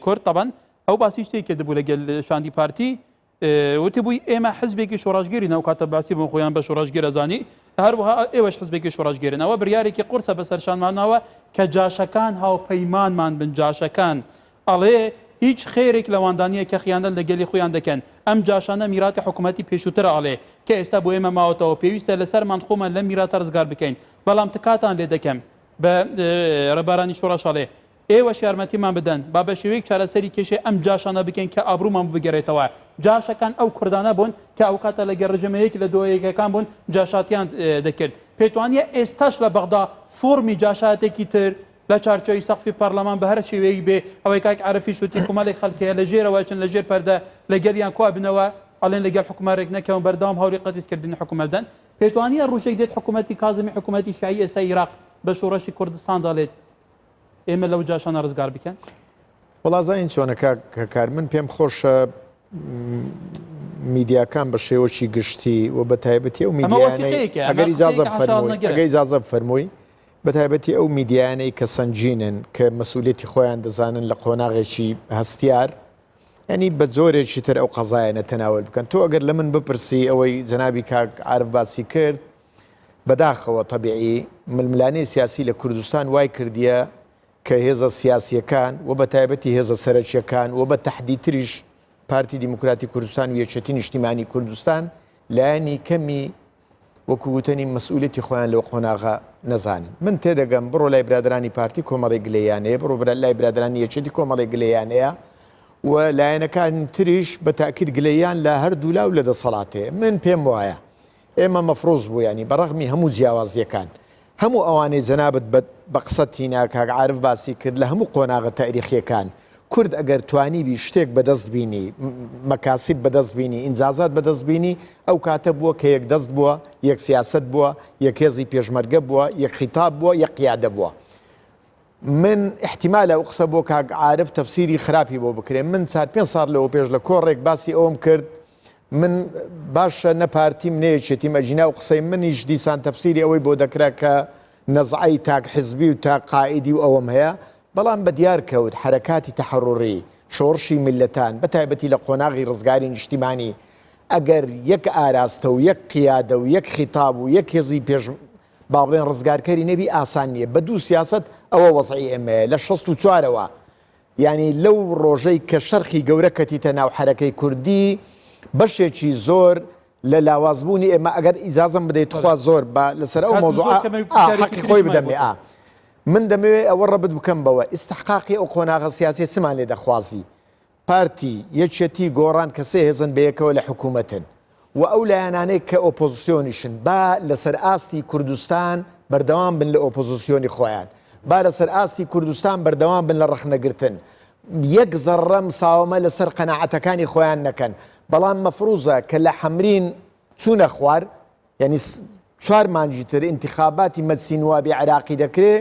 کورد تەبەن ئەو باسی شتێک کردبوو لەگەل شاندی پارتی وتی بووی ئێمە حزبێکی شۆڕشگێری ناو کاتە باسی بۆ خۆیان بە شۆڕشگێرە زانی هەروەها ئێوەش حزبێکی شۆڕشگێرن ئەوە بریارێکی قورسە بەسەر شانمانەوە کە جاشەکان هاوپەیمانمان بن جاشەکان ئەڵێ هیچ خێرێک لەواندا نییە کە خیانەت لە گەلی خۆیان دەکەن، ئەم جاشانە میراتی حکومەتی پێشووترە ئەڵێ کە ئێستا بۆ ئێمە ماوەتەوە پێویستە لەسەرمان خۆمان لەم میراتە ڕزگار بکەین، بەڵام تکاتان لێ دەکەم بە ڕێبارانی شۆڕش ئەڵێ ئێوەش یارمەتیمان بدەن با بە شێوەیەک چارەسەری کێشەی ئەم جاشانە بکەین کە ئابڕوومان بگەرێتەوە، جاشەکان ئەو کوردانە بوون کە ئەوکاتە لەگەڵ ڕژێمە یەک لە دۆیەکەکان بوون جاشاتیان دەکرد، پێتوانیە ئێستاش لە بەغدا فۆڕمی جاشایەتێکی تر لە چارچێوەی سەقفی پەرلەمان بە هەر شێوەیەک بێ، ئەوەی کاک عارفیش وتی کومەلێک خەلک هەیە لە ژێرەوە ئەچن لە ژێر پەردە لە گەلیان کۆ ئەبنەوە ئەڵێن لە گەل حکومەت رێک نەکەون بەردەوام هەولی قەتیس کردنی حکومەت دەن. پێتوانیە روژێک دێت حکومەتی کازمی حکومەتی شیعی ئێستای ئیراق بە شۆڕشی کوردستان دەڵێت ئێمە لەو جاشانە رزگار بکەن؟ وەڵا زانین چۆنە کاک هەکار من پێم خۆشە میدیاکان بە شێوەکی گشتی و بە تایبەتی ئەو میدیانەی ئەگەر ئیجازە بفەرمووی ئەگەر ئیجازە بفەرمووی بە تایبەتی ئەو میدیایانەی کە سەنگینن کە مەسئولیەتی خۆیان دەزانن لە قۆناغێکی هەستیار ینی بە جۆرێکی تر ئەو قەزایانە تەناول بکەن تۆ ئەگەر لە من بپرسی ئەوەی جەنابی کاک عارف باسی کرد بەداخەوە تەبیعی ململانێ سیاسی لە کوردستان وای کردیە کە هێزە سیاسیەکان و بە تایبەتی هێزە سەرەکیەکان و بە تەحدیتریش. پارتی دیموکراتی کوردستان و یەکێتی نیشتیمانی کوردستان لایەنی کەمی وەکو وتەنی مەسئولیەتی خۆیان لەو قۆناغە نەزانن. من تێدەگەم بڕۆ لای برادەرانی پارتی کۆمەڵێک گلەییان هەیە، بڕۆ لای برادەرانی یەکێتی کۆمەڵێک گلەییان هەیە و لایەنەکانی تریش بە تاکید گلەییان لە هەردوولا و لە دەسەڵات هەیە. من پێم وایە ئێمە مەفروز بوو یانی بە ڕەغمی هەموو جیاوازییەکان هەموو ئەوانەی جەنابت بە بە قسە تینا کاک عارف باسی کرد لە هەموو قۆناغە تاریخیەکان کورد ئەگەر توانیبی شتێک بەدەست بینی مەکاسیب بەدەست بینی ئینجازات بەدەست بینی ئەو کاتە بووە کە یەک دەست بووە یەک سیاسەت بووە یەک هێزی پێشمەرگە بووە یەک خیتاب بووە یەک قیادە بووە من احتیمالە ئەو قسە بۆ کاک عارف تەفسیری خراپی بۆ بکرێ من چار پێنج ساڵ لەوە پێش لە کۆڕێک باسی ئەوم کرد من باشە نە پارتیم نە یەکێتیم ئەگینا ئەو قسەی منیش دیسان تەفسیری ئەوەی بۆ دەکرا کە نەزعەی تاک حزبی و تاک قائیدی و ئەوەم هەیە بەڵام بە دیار کەوت حەرەکاتی تەحەڕوڕی شۆڕشی میللەتان بە تایبەتی لە قۆناغی ڕزگاری نیشتیمانی ئەگەر یەک ئاراستە و یەک قیادە و یەک خیتاب و یەک هێزی پێش با بڵێن ڕزگارکەری نەبی ئاسان نییە بە دوو سیاسەت ئەوە وەزعی ئێمەیە لە شەست و چوارەوە یانی لەو ڕۆژەی کە شەرخی گەورە کەتیتە ناو حەرەکەی کوردی بەشێکی زۆر لە لاوازبوونی ئێمە ئەگەر ئیجازەم بدەیت تخوا زۆر بە لەسەر ئەو مۆزوعە حەقی خۆی بدەمێ ئا من دەمەوێ ئەوە ڕەبت بکەم بەوە ئیستحقاقی ئەو قۆناغە سیاسیە چمان لێ دەخوازی پارتی، یەکێتی، گۆڕان کە سێ هێزن بەیەکەوە لە حکوومەتن و ئەو لایەنانەی کە ئۆپۆزسیۆنیشن با لەسەر ئاستی کوردستان بەردەوام بن لە ئۆپۆزسیۆنی خۆیان، با لەسەر ئاستی کوردستان بەردەوام بن لە ڕەخنەگرتن، یەک زەڕڕە مساوەمە لەسەر قەناعەتەکانی خۆیان نەکەن، بەڵام مەفروزە کە لە حەمرین چوونە خوار، یانی چوار مانگی تر ئینتخاباتی مەجسی نوابی عێراقی دەکرێ،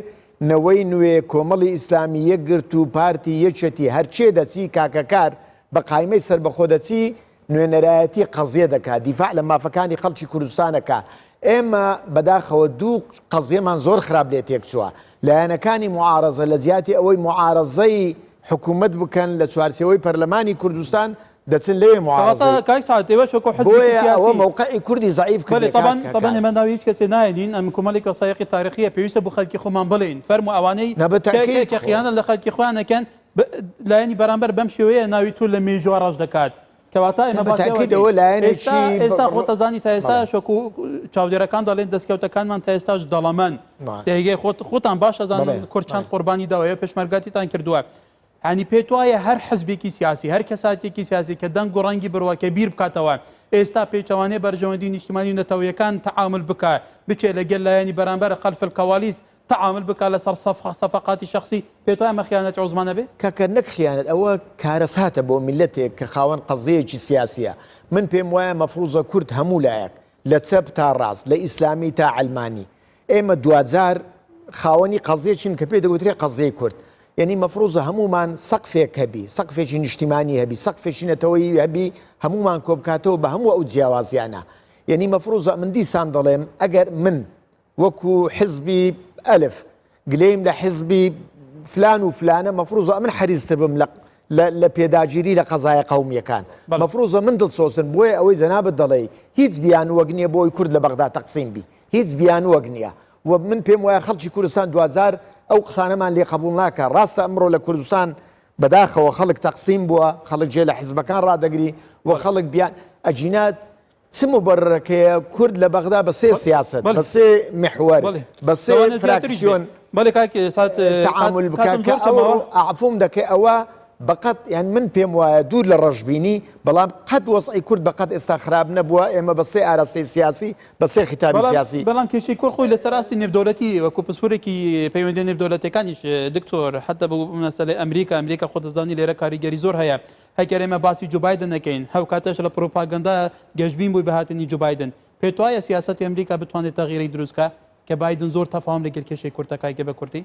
نەوەی نوێ، کۆمەڵی ئیسلامی، یەکگرتوو، پارتی، یەکێتی، هەرچێ دەچی کاکەکار بە قایمەی سەربەخۆ دەچی نوێنەرایەتی قەزیە دەکا، دیفاع لە مافەکانی خەڵکی کوردستان ئەکا. ئێمە بەداخەوە دوو قەزیەمان زۆر خراپ لێ تێکچووە. لایەنەکانی موعارەزە لە جیاتی ئەوەی موعارەزەی حکوومەت بکەن لە چوارچێوەی پەرلەمانی کوردستان، دەچن لەوێ معارەزەی کەواتە کاک سەعد ئێوەش وەکو حزبێکی بۆیە ئەوە سیاسی مەوقعی کوردی زەعیف بەلێ کردیە تەبەن کاک تەبەن کار. ئێمە ناوی هیچ کەسێ نایەنین ئەم کۆمەڵێک وەسایقی تاریخیە پێویستە بۆ خەلکی خۆمان بڵێین فەرموو ئەوانەی نا بە کە کە تەئکید کە خۆ. خیانەت لە خەلکی خۆیان ئەکەن ب لایەنی بەرامبەر بەم شێوەیە ناوی تۆ لە مێژووە ڕەش دەکات کەواتە نا ئێمە بە باسی ئەوە تەئکید ئەکەین ئەوە ئێستا لایەنێکی ب ئێستا ڕ خۆت ئەزانی تا بەڵێ. ئێستاش وەکو چاودێرەکان دەڵێن دەستکەوتەکانمان تا ئێستاش دەڵەمەن بەڵێ. تێگەی خۆت خۆتان باش ئەزانن بەڵێ کورد چەند بەڵێ. قوربانی داوە ئێوە پێشمەرگاتیتان کردووە یانی پێت وایە هەر حزبێکی سیاسی، هەر کەساتیەکی سیاسی کە دەنگ و ڕەنگی بڕوا کە بیر بکاتەوە ئێستا پێچەوانەی بەرژەوەندی نیشتیمانی و نەتەوەیەکان تەعامول بکا، بچێ لە گەل لایەنی بەرامبەر خلف الکوالیس تەعامول بکا لە سەر سەفەقاتی شەخسی، پێت وایە ئەمە خیانەتی عوزما نەبێ؟ کاکە نەک خیانەت ئەوە کارەساتە بۆ میللەتێک کە خاوەن قەزیەیەکی سیاسیە، من پێم وایە مەفروزە کورد هەموو لایەک لە چەپ تا ڕاست، لە ئیسلامی تا عەلمانی، ئێمە دواجار خاوەنی قەزیەکین کە پێی دەگوترێ قەزیەی کورد. یەنی مەفروزە هەموومان سەقفێک هەبی، سەقفێکی نیشتیمانی هەبی، سەقفێکی نەتەوەیی هەبی، هەموومان کۆبکاتەوە بە هەموو ئەو جیاوازیانە. یەنی مەفروزە من دیسان دەڵێم ئەگەر من وەکو حزبی ئەلف گلەیم لە حزبی فلان و فلانە مەفروزە ئەمن حەریزتر بم لە لە پێداگیری لە قەزایە قەومیەکان مەفروزە من دڵسۆزتن بۆیە ئەوەی جەنابت دەڵێی هیچ بیانووەک نییە بۆی کورد لە بەغدا تەقسیم بی هیچ بیانووەک نییە و من پێم وایە خەڵکی کوردستان دواجار ئەو قسانەمان لێ قبوڵ ناکە ڕاستە ئەمڕۆ لە کوردستان بەداخەوە خەڵک تەقسیم بووە خەڵک جێ لە حزبەکان ڕادەگری و خەڵک بیان ئەجینات چ موبەررەکەیە کورد لە بەغدا بە سێ سیاسەت، بە سێ میحوەر، بە سێ فراکسیۆن تەعامول بکا کە ئەو عەفوم دەکەی ئەوە بەقەت یان من پێم وایە دوور لە ڕەشبینی بەڵام قەت وەزعی کورد بەقەت ئێستا خراپ نەبووە ئێمە بە سێ ئاراستەی سیاسی بە سێ خیتابی سیاسی بەڵام کێشەی کورد خۆی لەسەر ئاستی نێودەوڵەتی وەکو پسپۆرێکی پەیوەندیە نێودەوڵەتیەکانیش دکتۆر حەتا بۆ مەسەلەی ئەمریکا ئەمریکا خۆت دەزانی لێرە کاریگەری زۆر هەیە ئەگەر ئێمە باسی جۆ بایدن نەکەین، هەوکاتەش لە پڕوپاگەندە گەشبین بووی بە هاتنی جۆ بایدن. پێتوایە سیاسەتی ئەمریکا بتوانێت تەغیرێک دروست کا کە بایدن زۆر تەفاوم لەگەل کێشەی کورد دەکا گە بە کوردی؟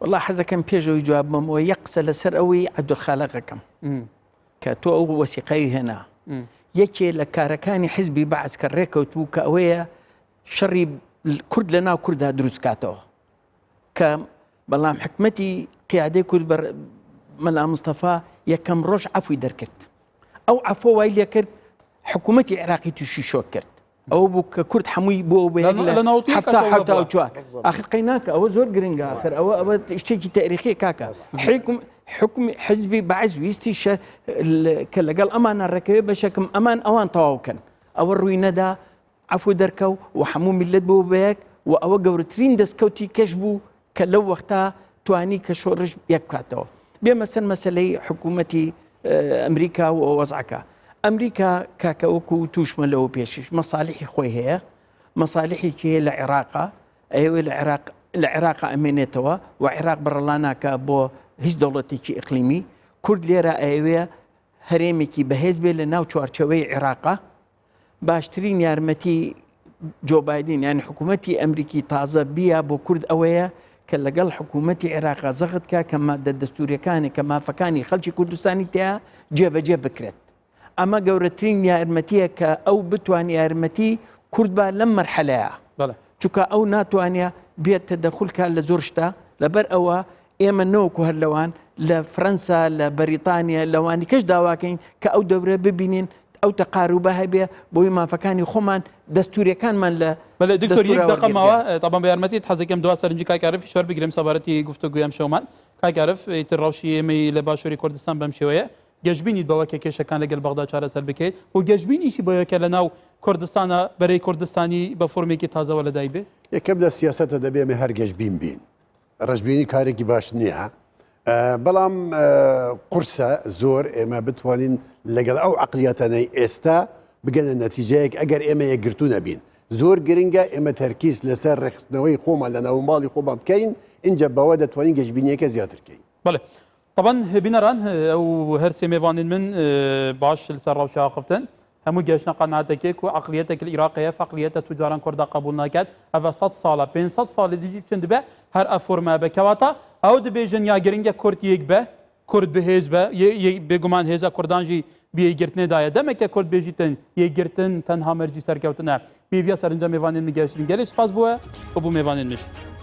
وەڵا حەزەکەم پێش ئەوەی جواب بەمەوە یەک قسە لەسەر ئەوەی عەبدولخالق ئەکەم کە تۆ ئەو وەسیقەی هێنا یەکێ لە کارەکانی حزبی بەعس کە ڕێکەوتبوو کە ئەوەیە شەڕی کورد لە ناو کورددا دروست کاتەوە کە بەڵام حکومەتی قیادەی کورد بە مەلا مستەفا یەکەم ڕۆژ عەفوی دەرکرد ئەو عەفۆ وای لێکرد حکوومەتی عێراقی تووشی شۆک کرد. ئەوە بوو کە کورد هەمووی بۆ بە یەک لە لە ناوەتی حەفتا کەسەوە حەفتا و بووە. چوار ئاخر قەیناکە ئەوە زۆر گرنگە ئاخر ئەوە ئەوە شتێکی تاریخیە کاکە حکم حکم حزبی بەعس ویستی شە کە لەگەڵ ئەمانە ڕێکەوێ بەشەکم ئەمان ئەوان تەواو کەن ئەوە ڕووی نەدا عەفو دەرکەو و هەموو میللەت بوو بە یەک و ئەوە گەورەترین دەستکەوتی کەش بوو کە لەو وەختا توانی کە شۆڕش یەک بکاتەوە. بێمە سەر مەسەلەی حکوومەتی ئەمریکا و وەزعەکە. ئەمریکا کاکە وەکو تووشمە لەوە پێشیش مەسالیحی خۆی هەیە، مەسالیحێکی هەیە لە عێراقا، ئەیەوێ لە عێراق لە عێراقا ئەمێنێتەوە و عێراق بەڕەڵا ناکا بۆ هیچ دەوڵەتێکی ئیقلیمی. کورد لێرە ئەیەوێ هەرێمێکی بەهێز بێ لە ناو چوارچێوەی عێراقا. باشترین یارمەتی جۆ بایدن یان حکوومەتی ئەمریکی تازە بیا بۆ کورد ئەوەیە کە لەگەڵ حکوومەتی عێراقا زەغت کا کە مادە دەستوریەکانی کە مافەکانی خەڵکی کوردستانی تیا جێبەجێ بکرێت ئەمە گەورەترین یارمەتیە کە ئەو بتوان یارمەتی کورد با لەم مەرحەلەیە چونکە ئەو ناتوانێ بێت تەدەخول کا لە زۆر شتا لەبەر ئەوە ئێمە نەوەکو هەر لەوان لە فرەنسا لە بەریتانیا لەوانی کەش داواکەین کە ئەو دەورە ببینین ئەو تەقاروبە هەبێ بۆی مافەکانی خۆمان دەستورەکانمان لە بەێ دکتۆر یەک دقە ماوە تابان بە یارمەتیت حەزەکەم دوا سەرنجی کاک عارف شوەر بگرم سەبارەتی گفتوگوی ئەم شەومان کاک عارف ئیتر ڕەوشی ئێمەی لە باشووری کوردستان بەم شێوەیە گەشبینیت بەوە کە کێشەکان لەگەل بەغدا چارەسەر بکەیت و گەشبینیشی بەوە کە لەناو کوردستانە بەرەی کوردستانی بە فۆرمێکی تازەوە لەدایک بێ؟ یەکەم لە سیاسەتە دەبێ ئێمە هەر گەشبین بین. ڕەشبینی کارێکی باش نییە. بەڵام قورسە زۆر ئێمە بتوانین لەگەڵ ئەو عەقلیاتانەی ئێستا بگەنە نەتیجەیەک ئەگەر ئێمە یەکگرتوو نەبین. زۆر گرنگە ئێمە تەرکیز لەسەر ڕێکخستنەوەی خۆمان لە ناوماڵی خۆمان بکەین، ئینجا بەوە دەتوانین گەشبینییەکە زیاتر کەین. بەڵێ تەبەن بینەران ئەو هەرسێ مێوانên من باش لەسەر ڕەوشە ئاخفتن هەموو گەشتە قەناتەکێک و عقلیەتێک لە عیراق هەیە فەقلیەتە تو جاران کوردا قبول ناکات ئەvە 100 ساڵە 500 ساڵی دیجی بچن دبێ هەر ئە فۆرمە بە کەواتە ئەو دبێژن یا گرنگە کورد یەک بە کورد بهێز بە بێگومان هێزە کوردانژی بێگرتنێدایە دەمێکە کورد بێژیتن یەکگرتن تەنها مەرجی سەرکەوتنە بێڤە سەرنجە مێوانێن من گەشتن گەلێ سپاس بووە و بۆ مێوانێن مشت.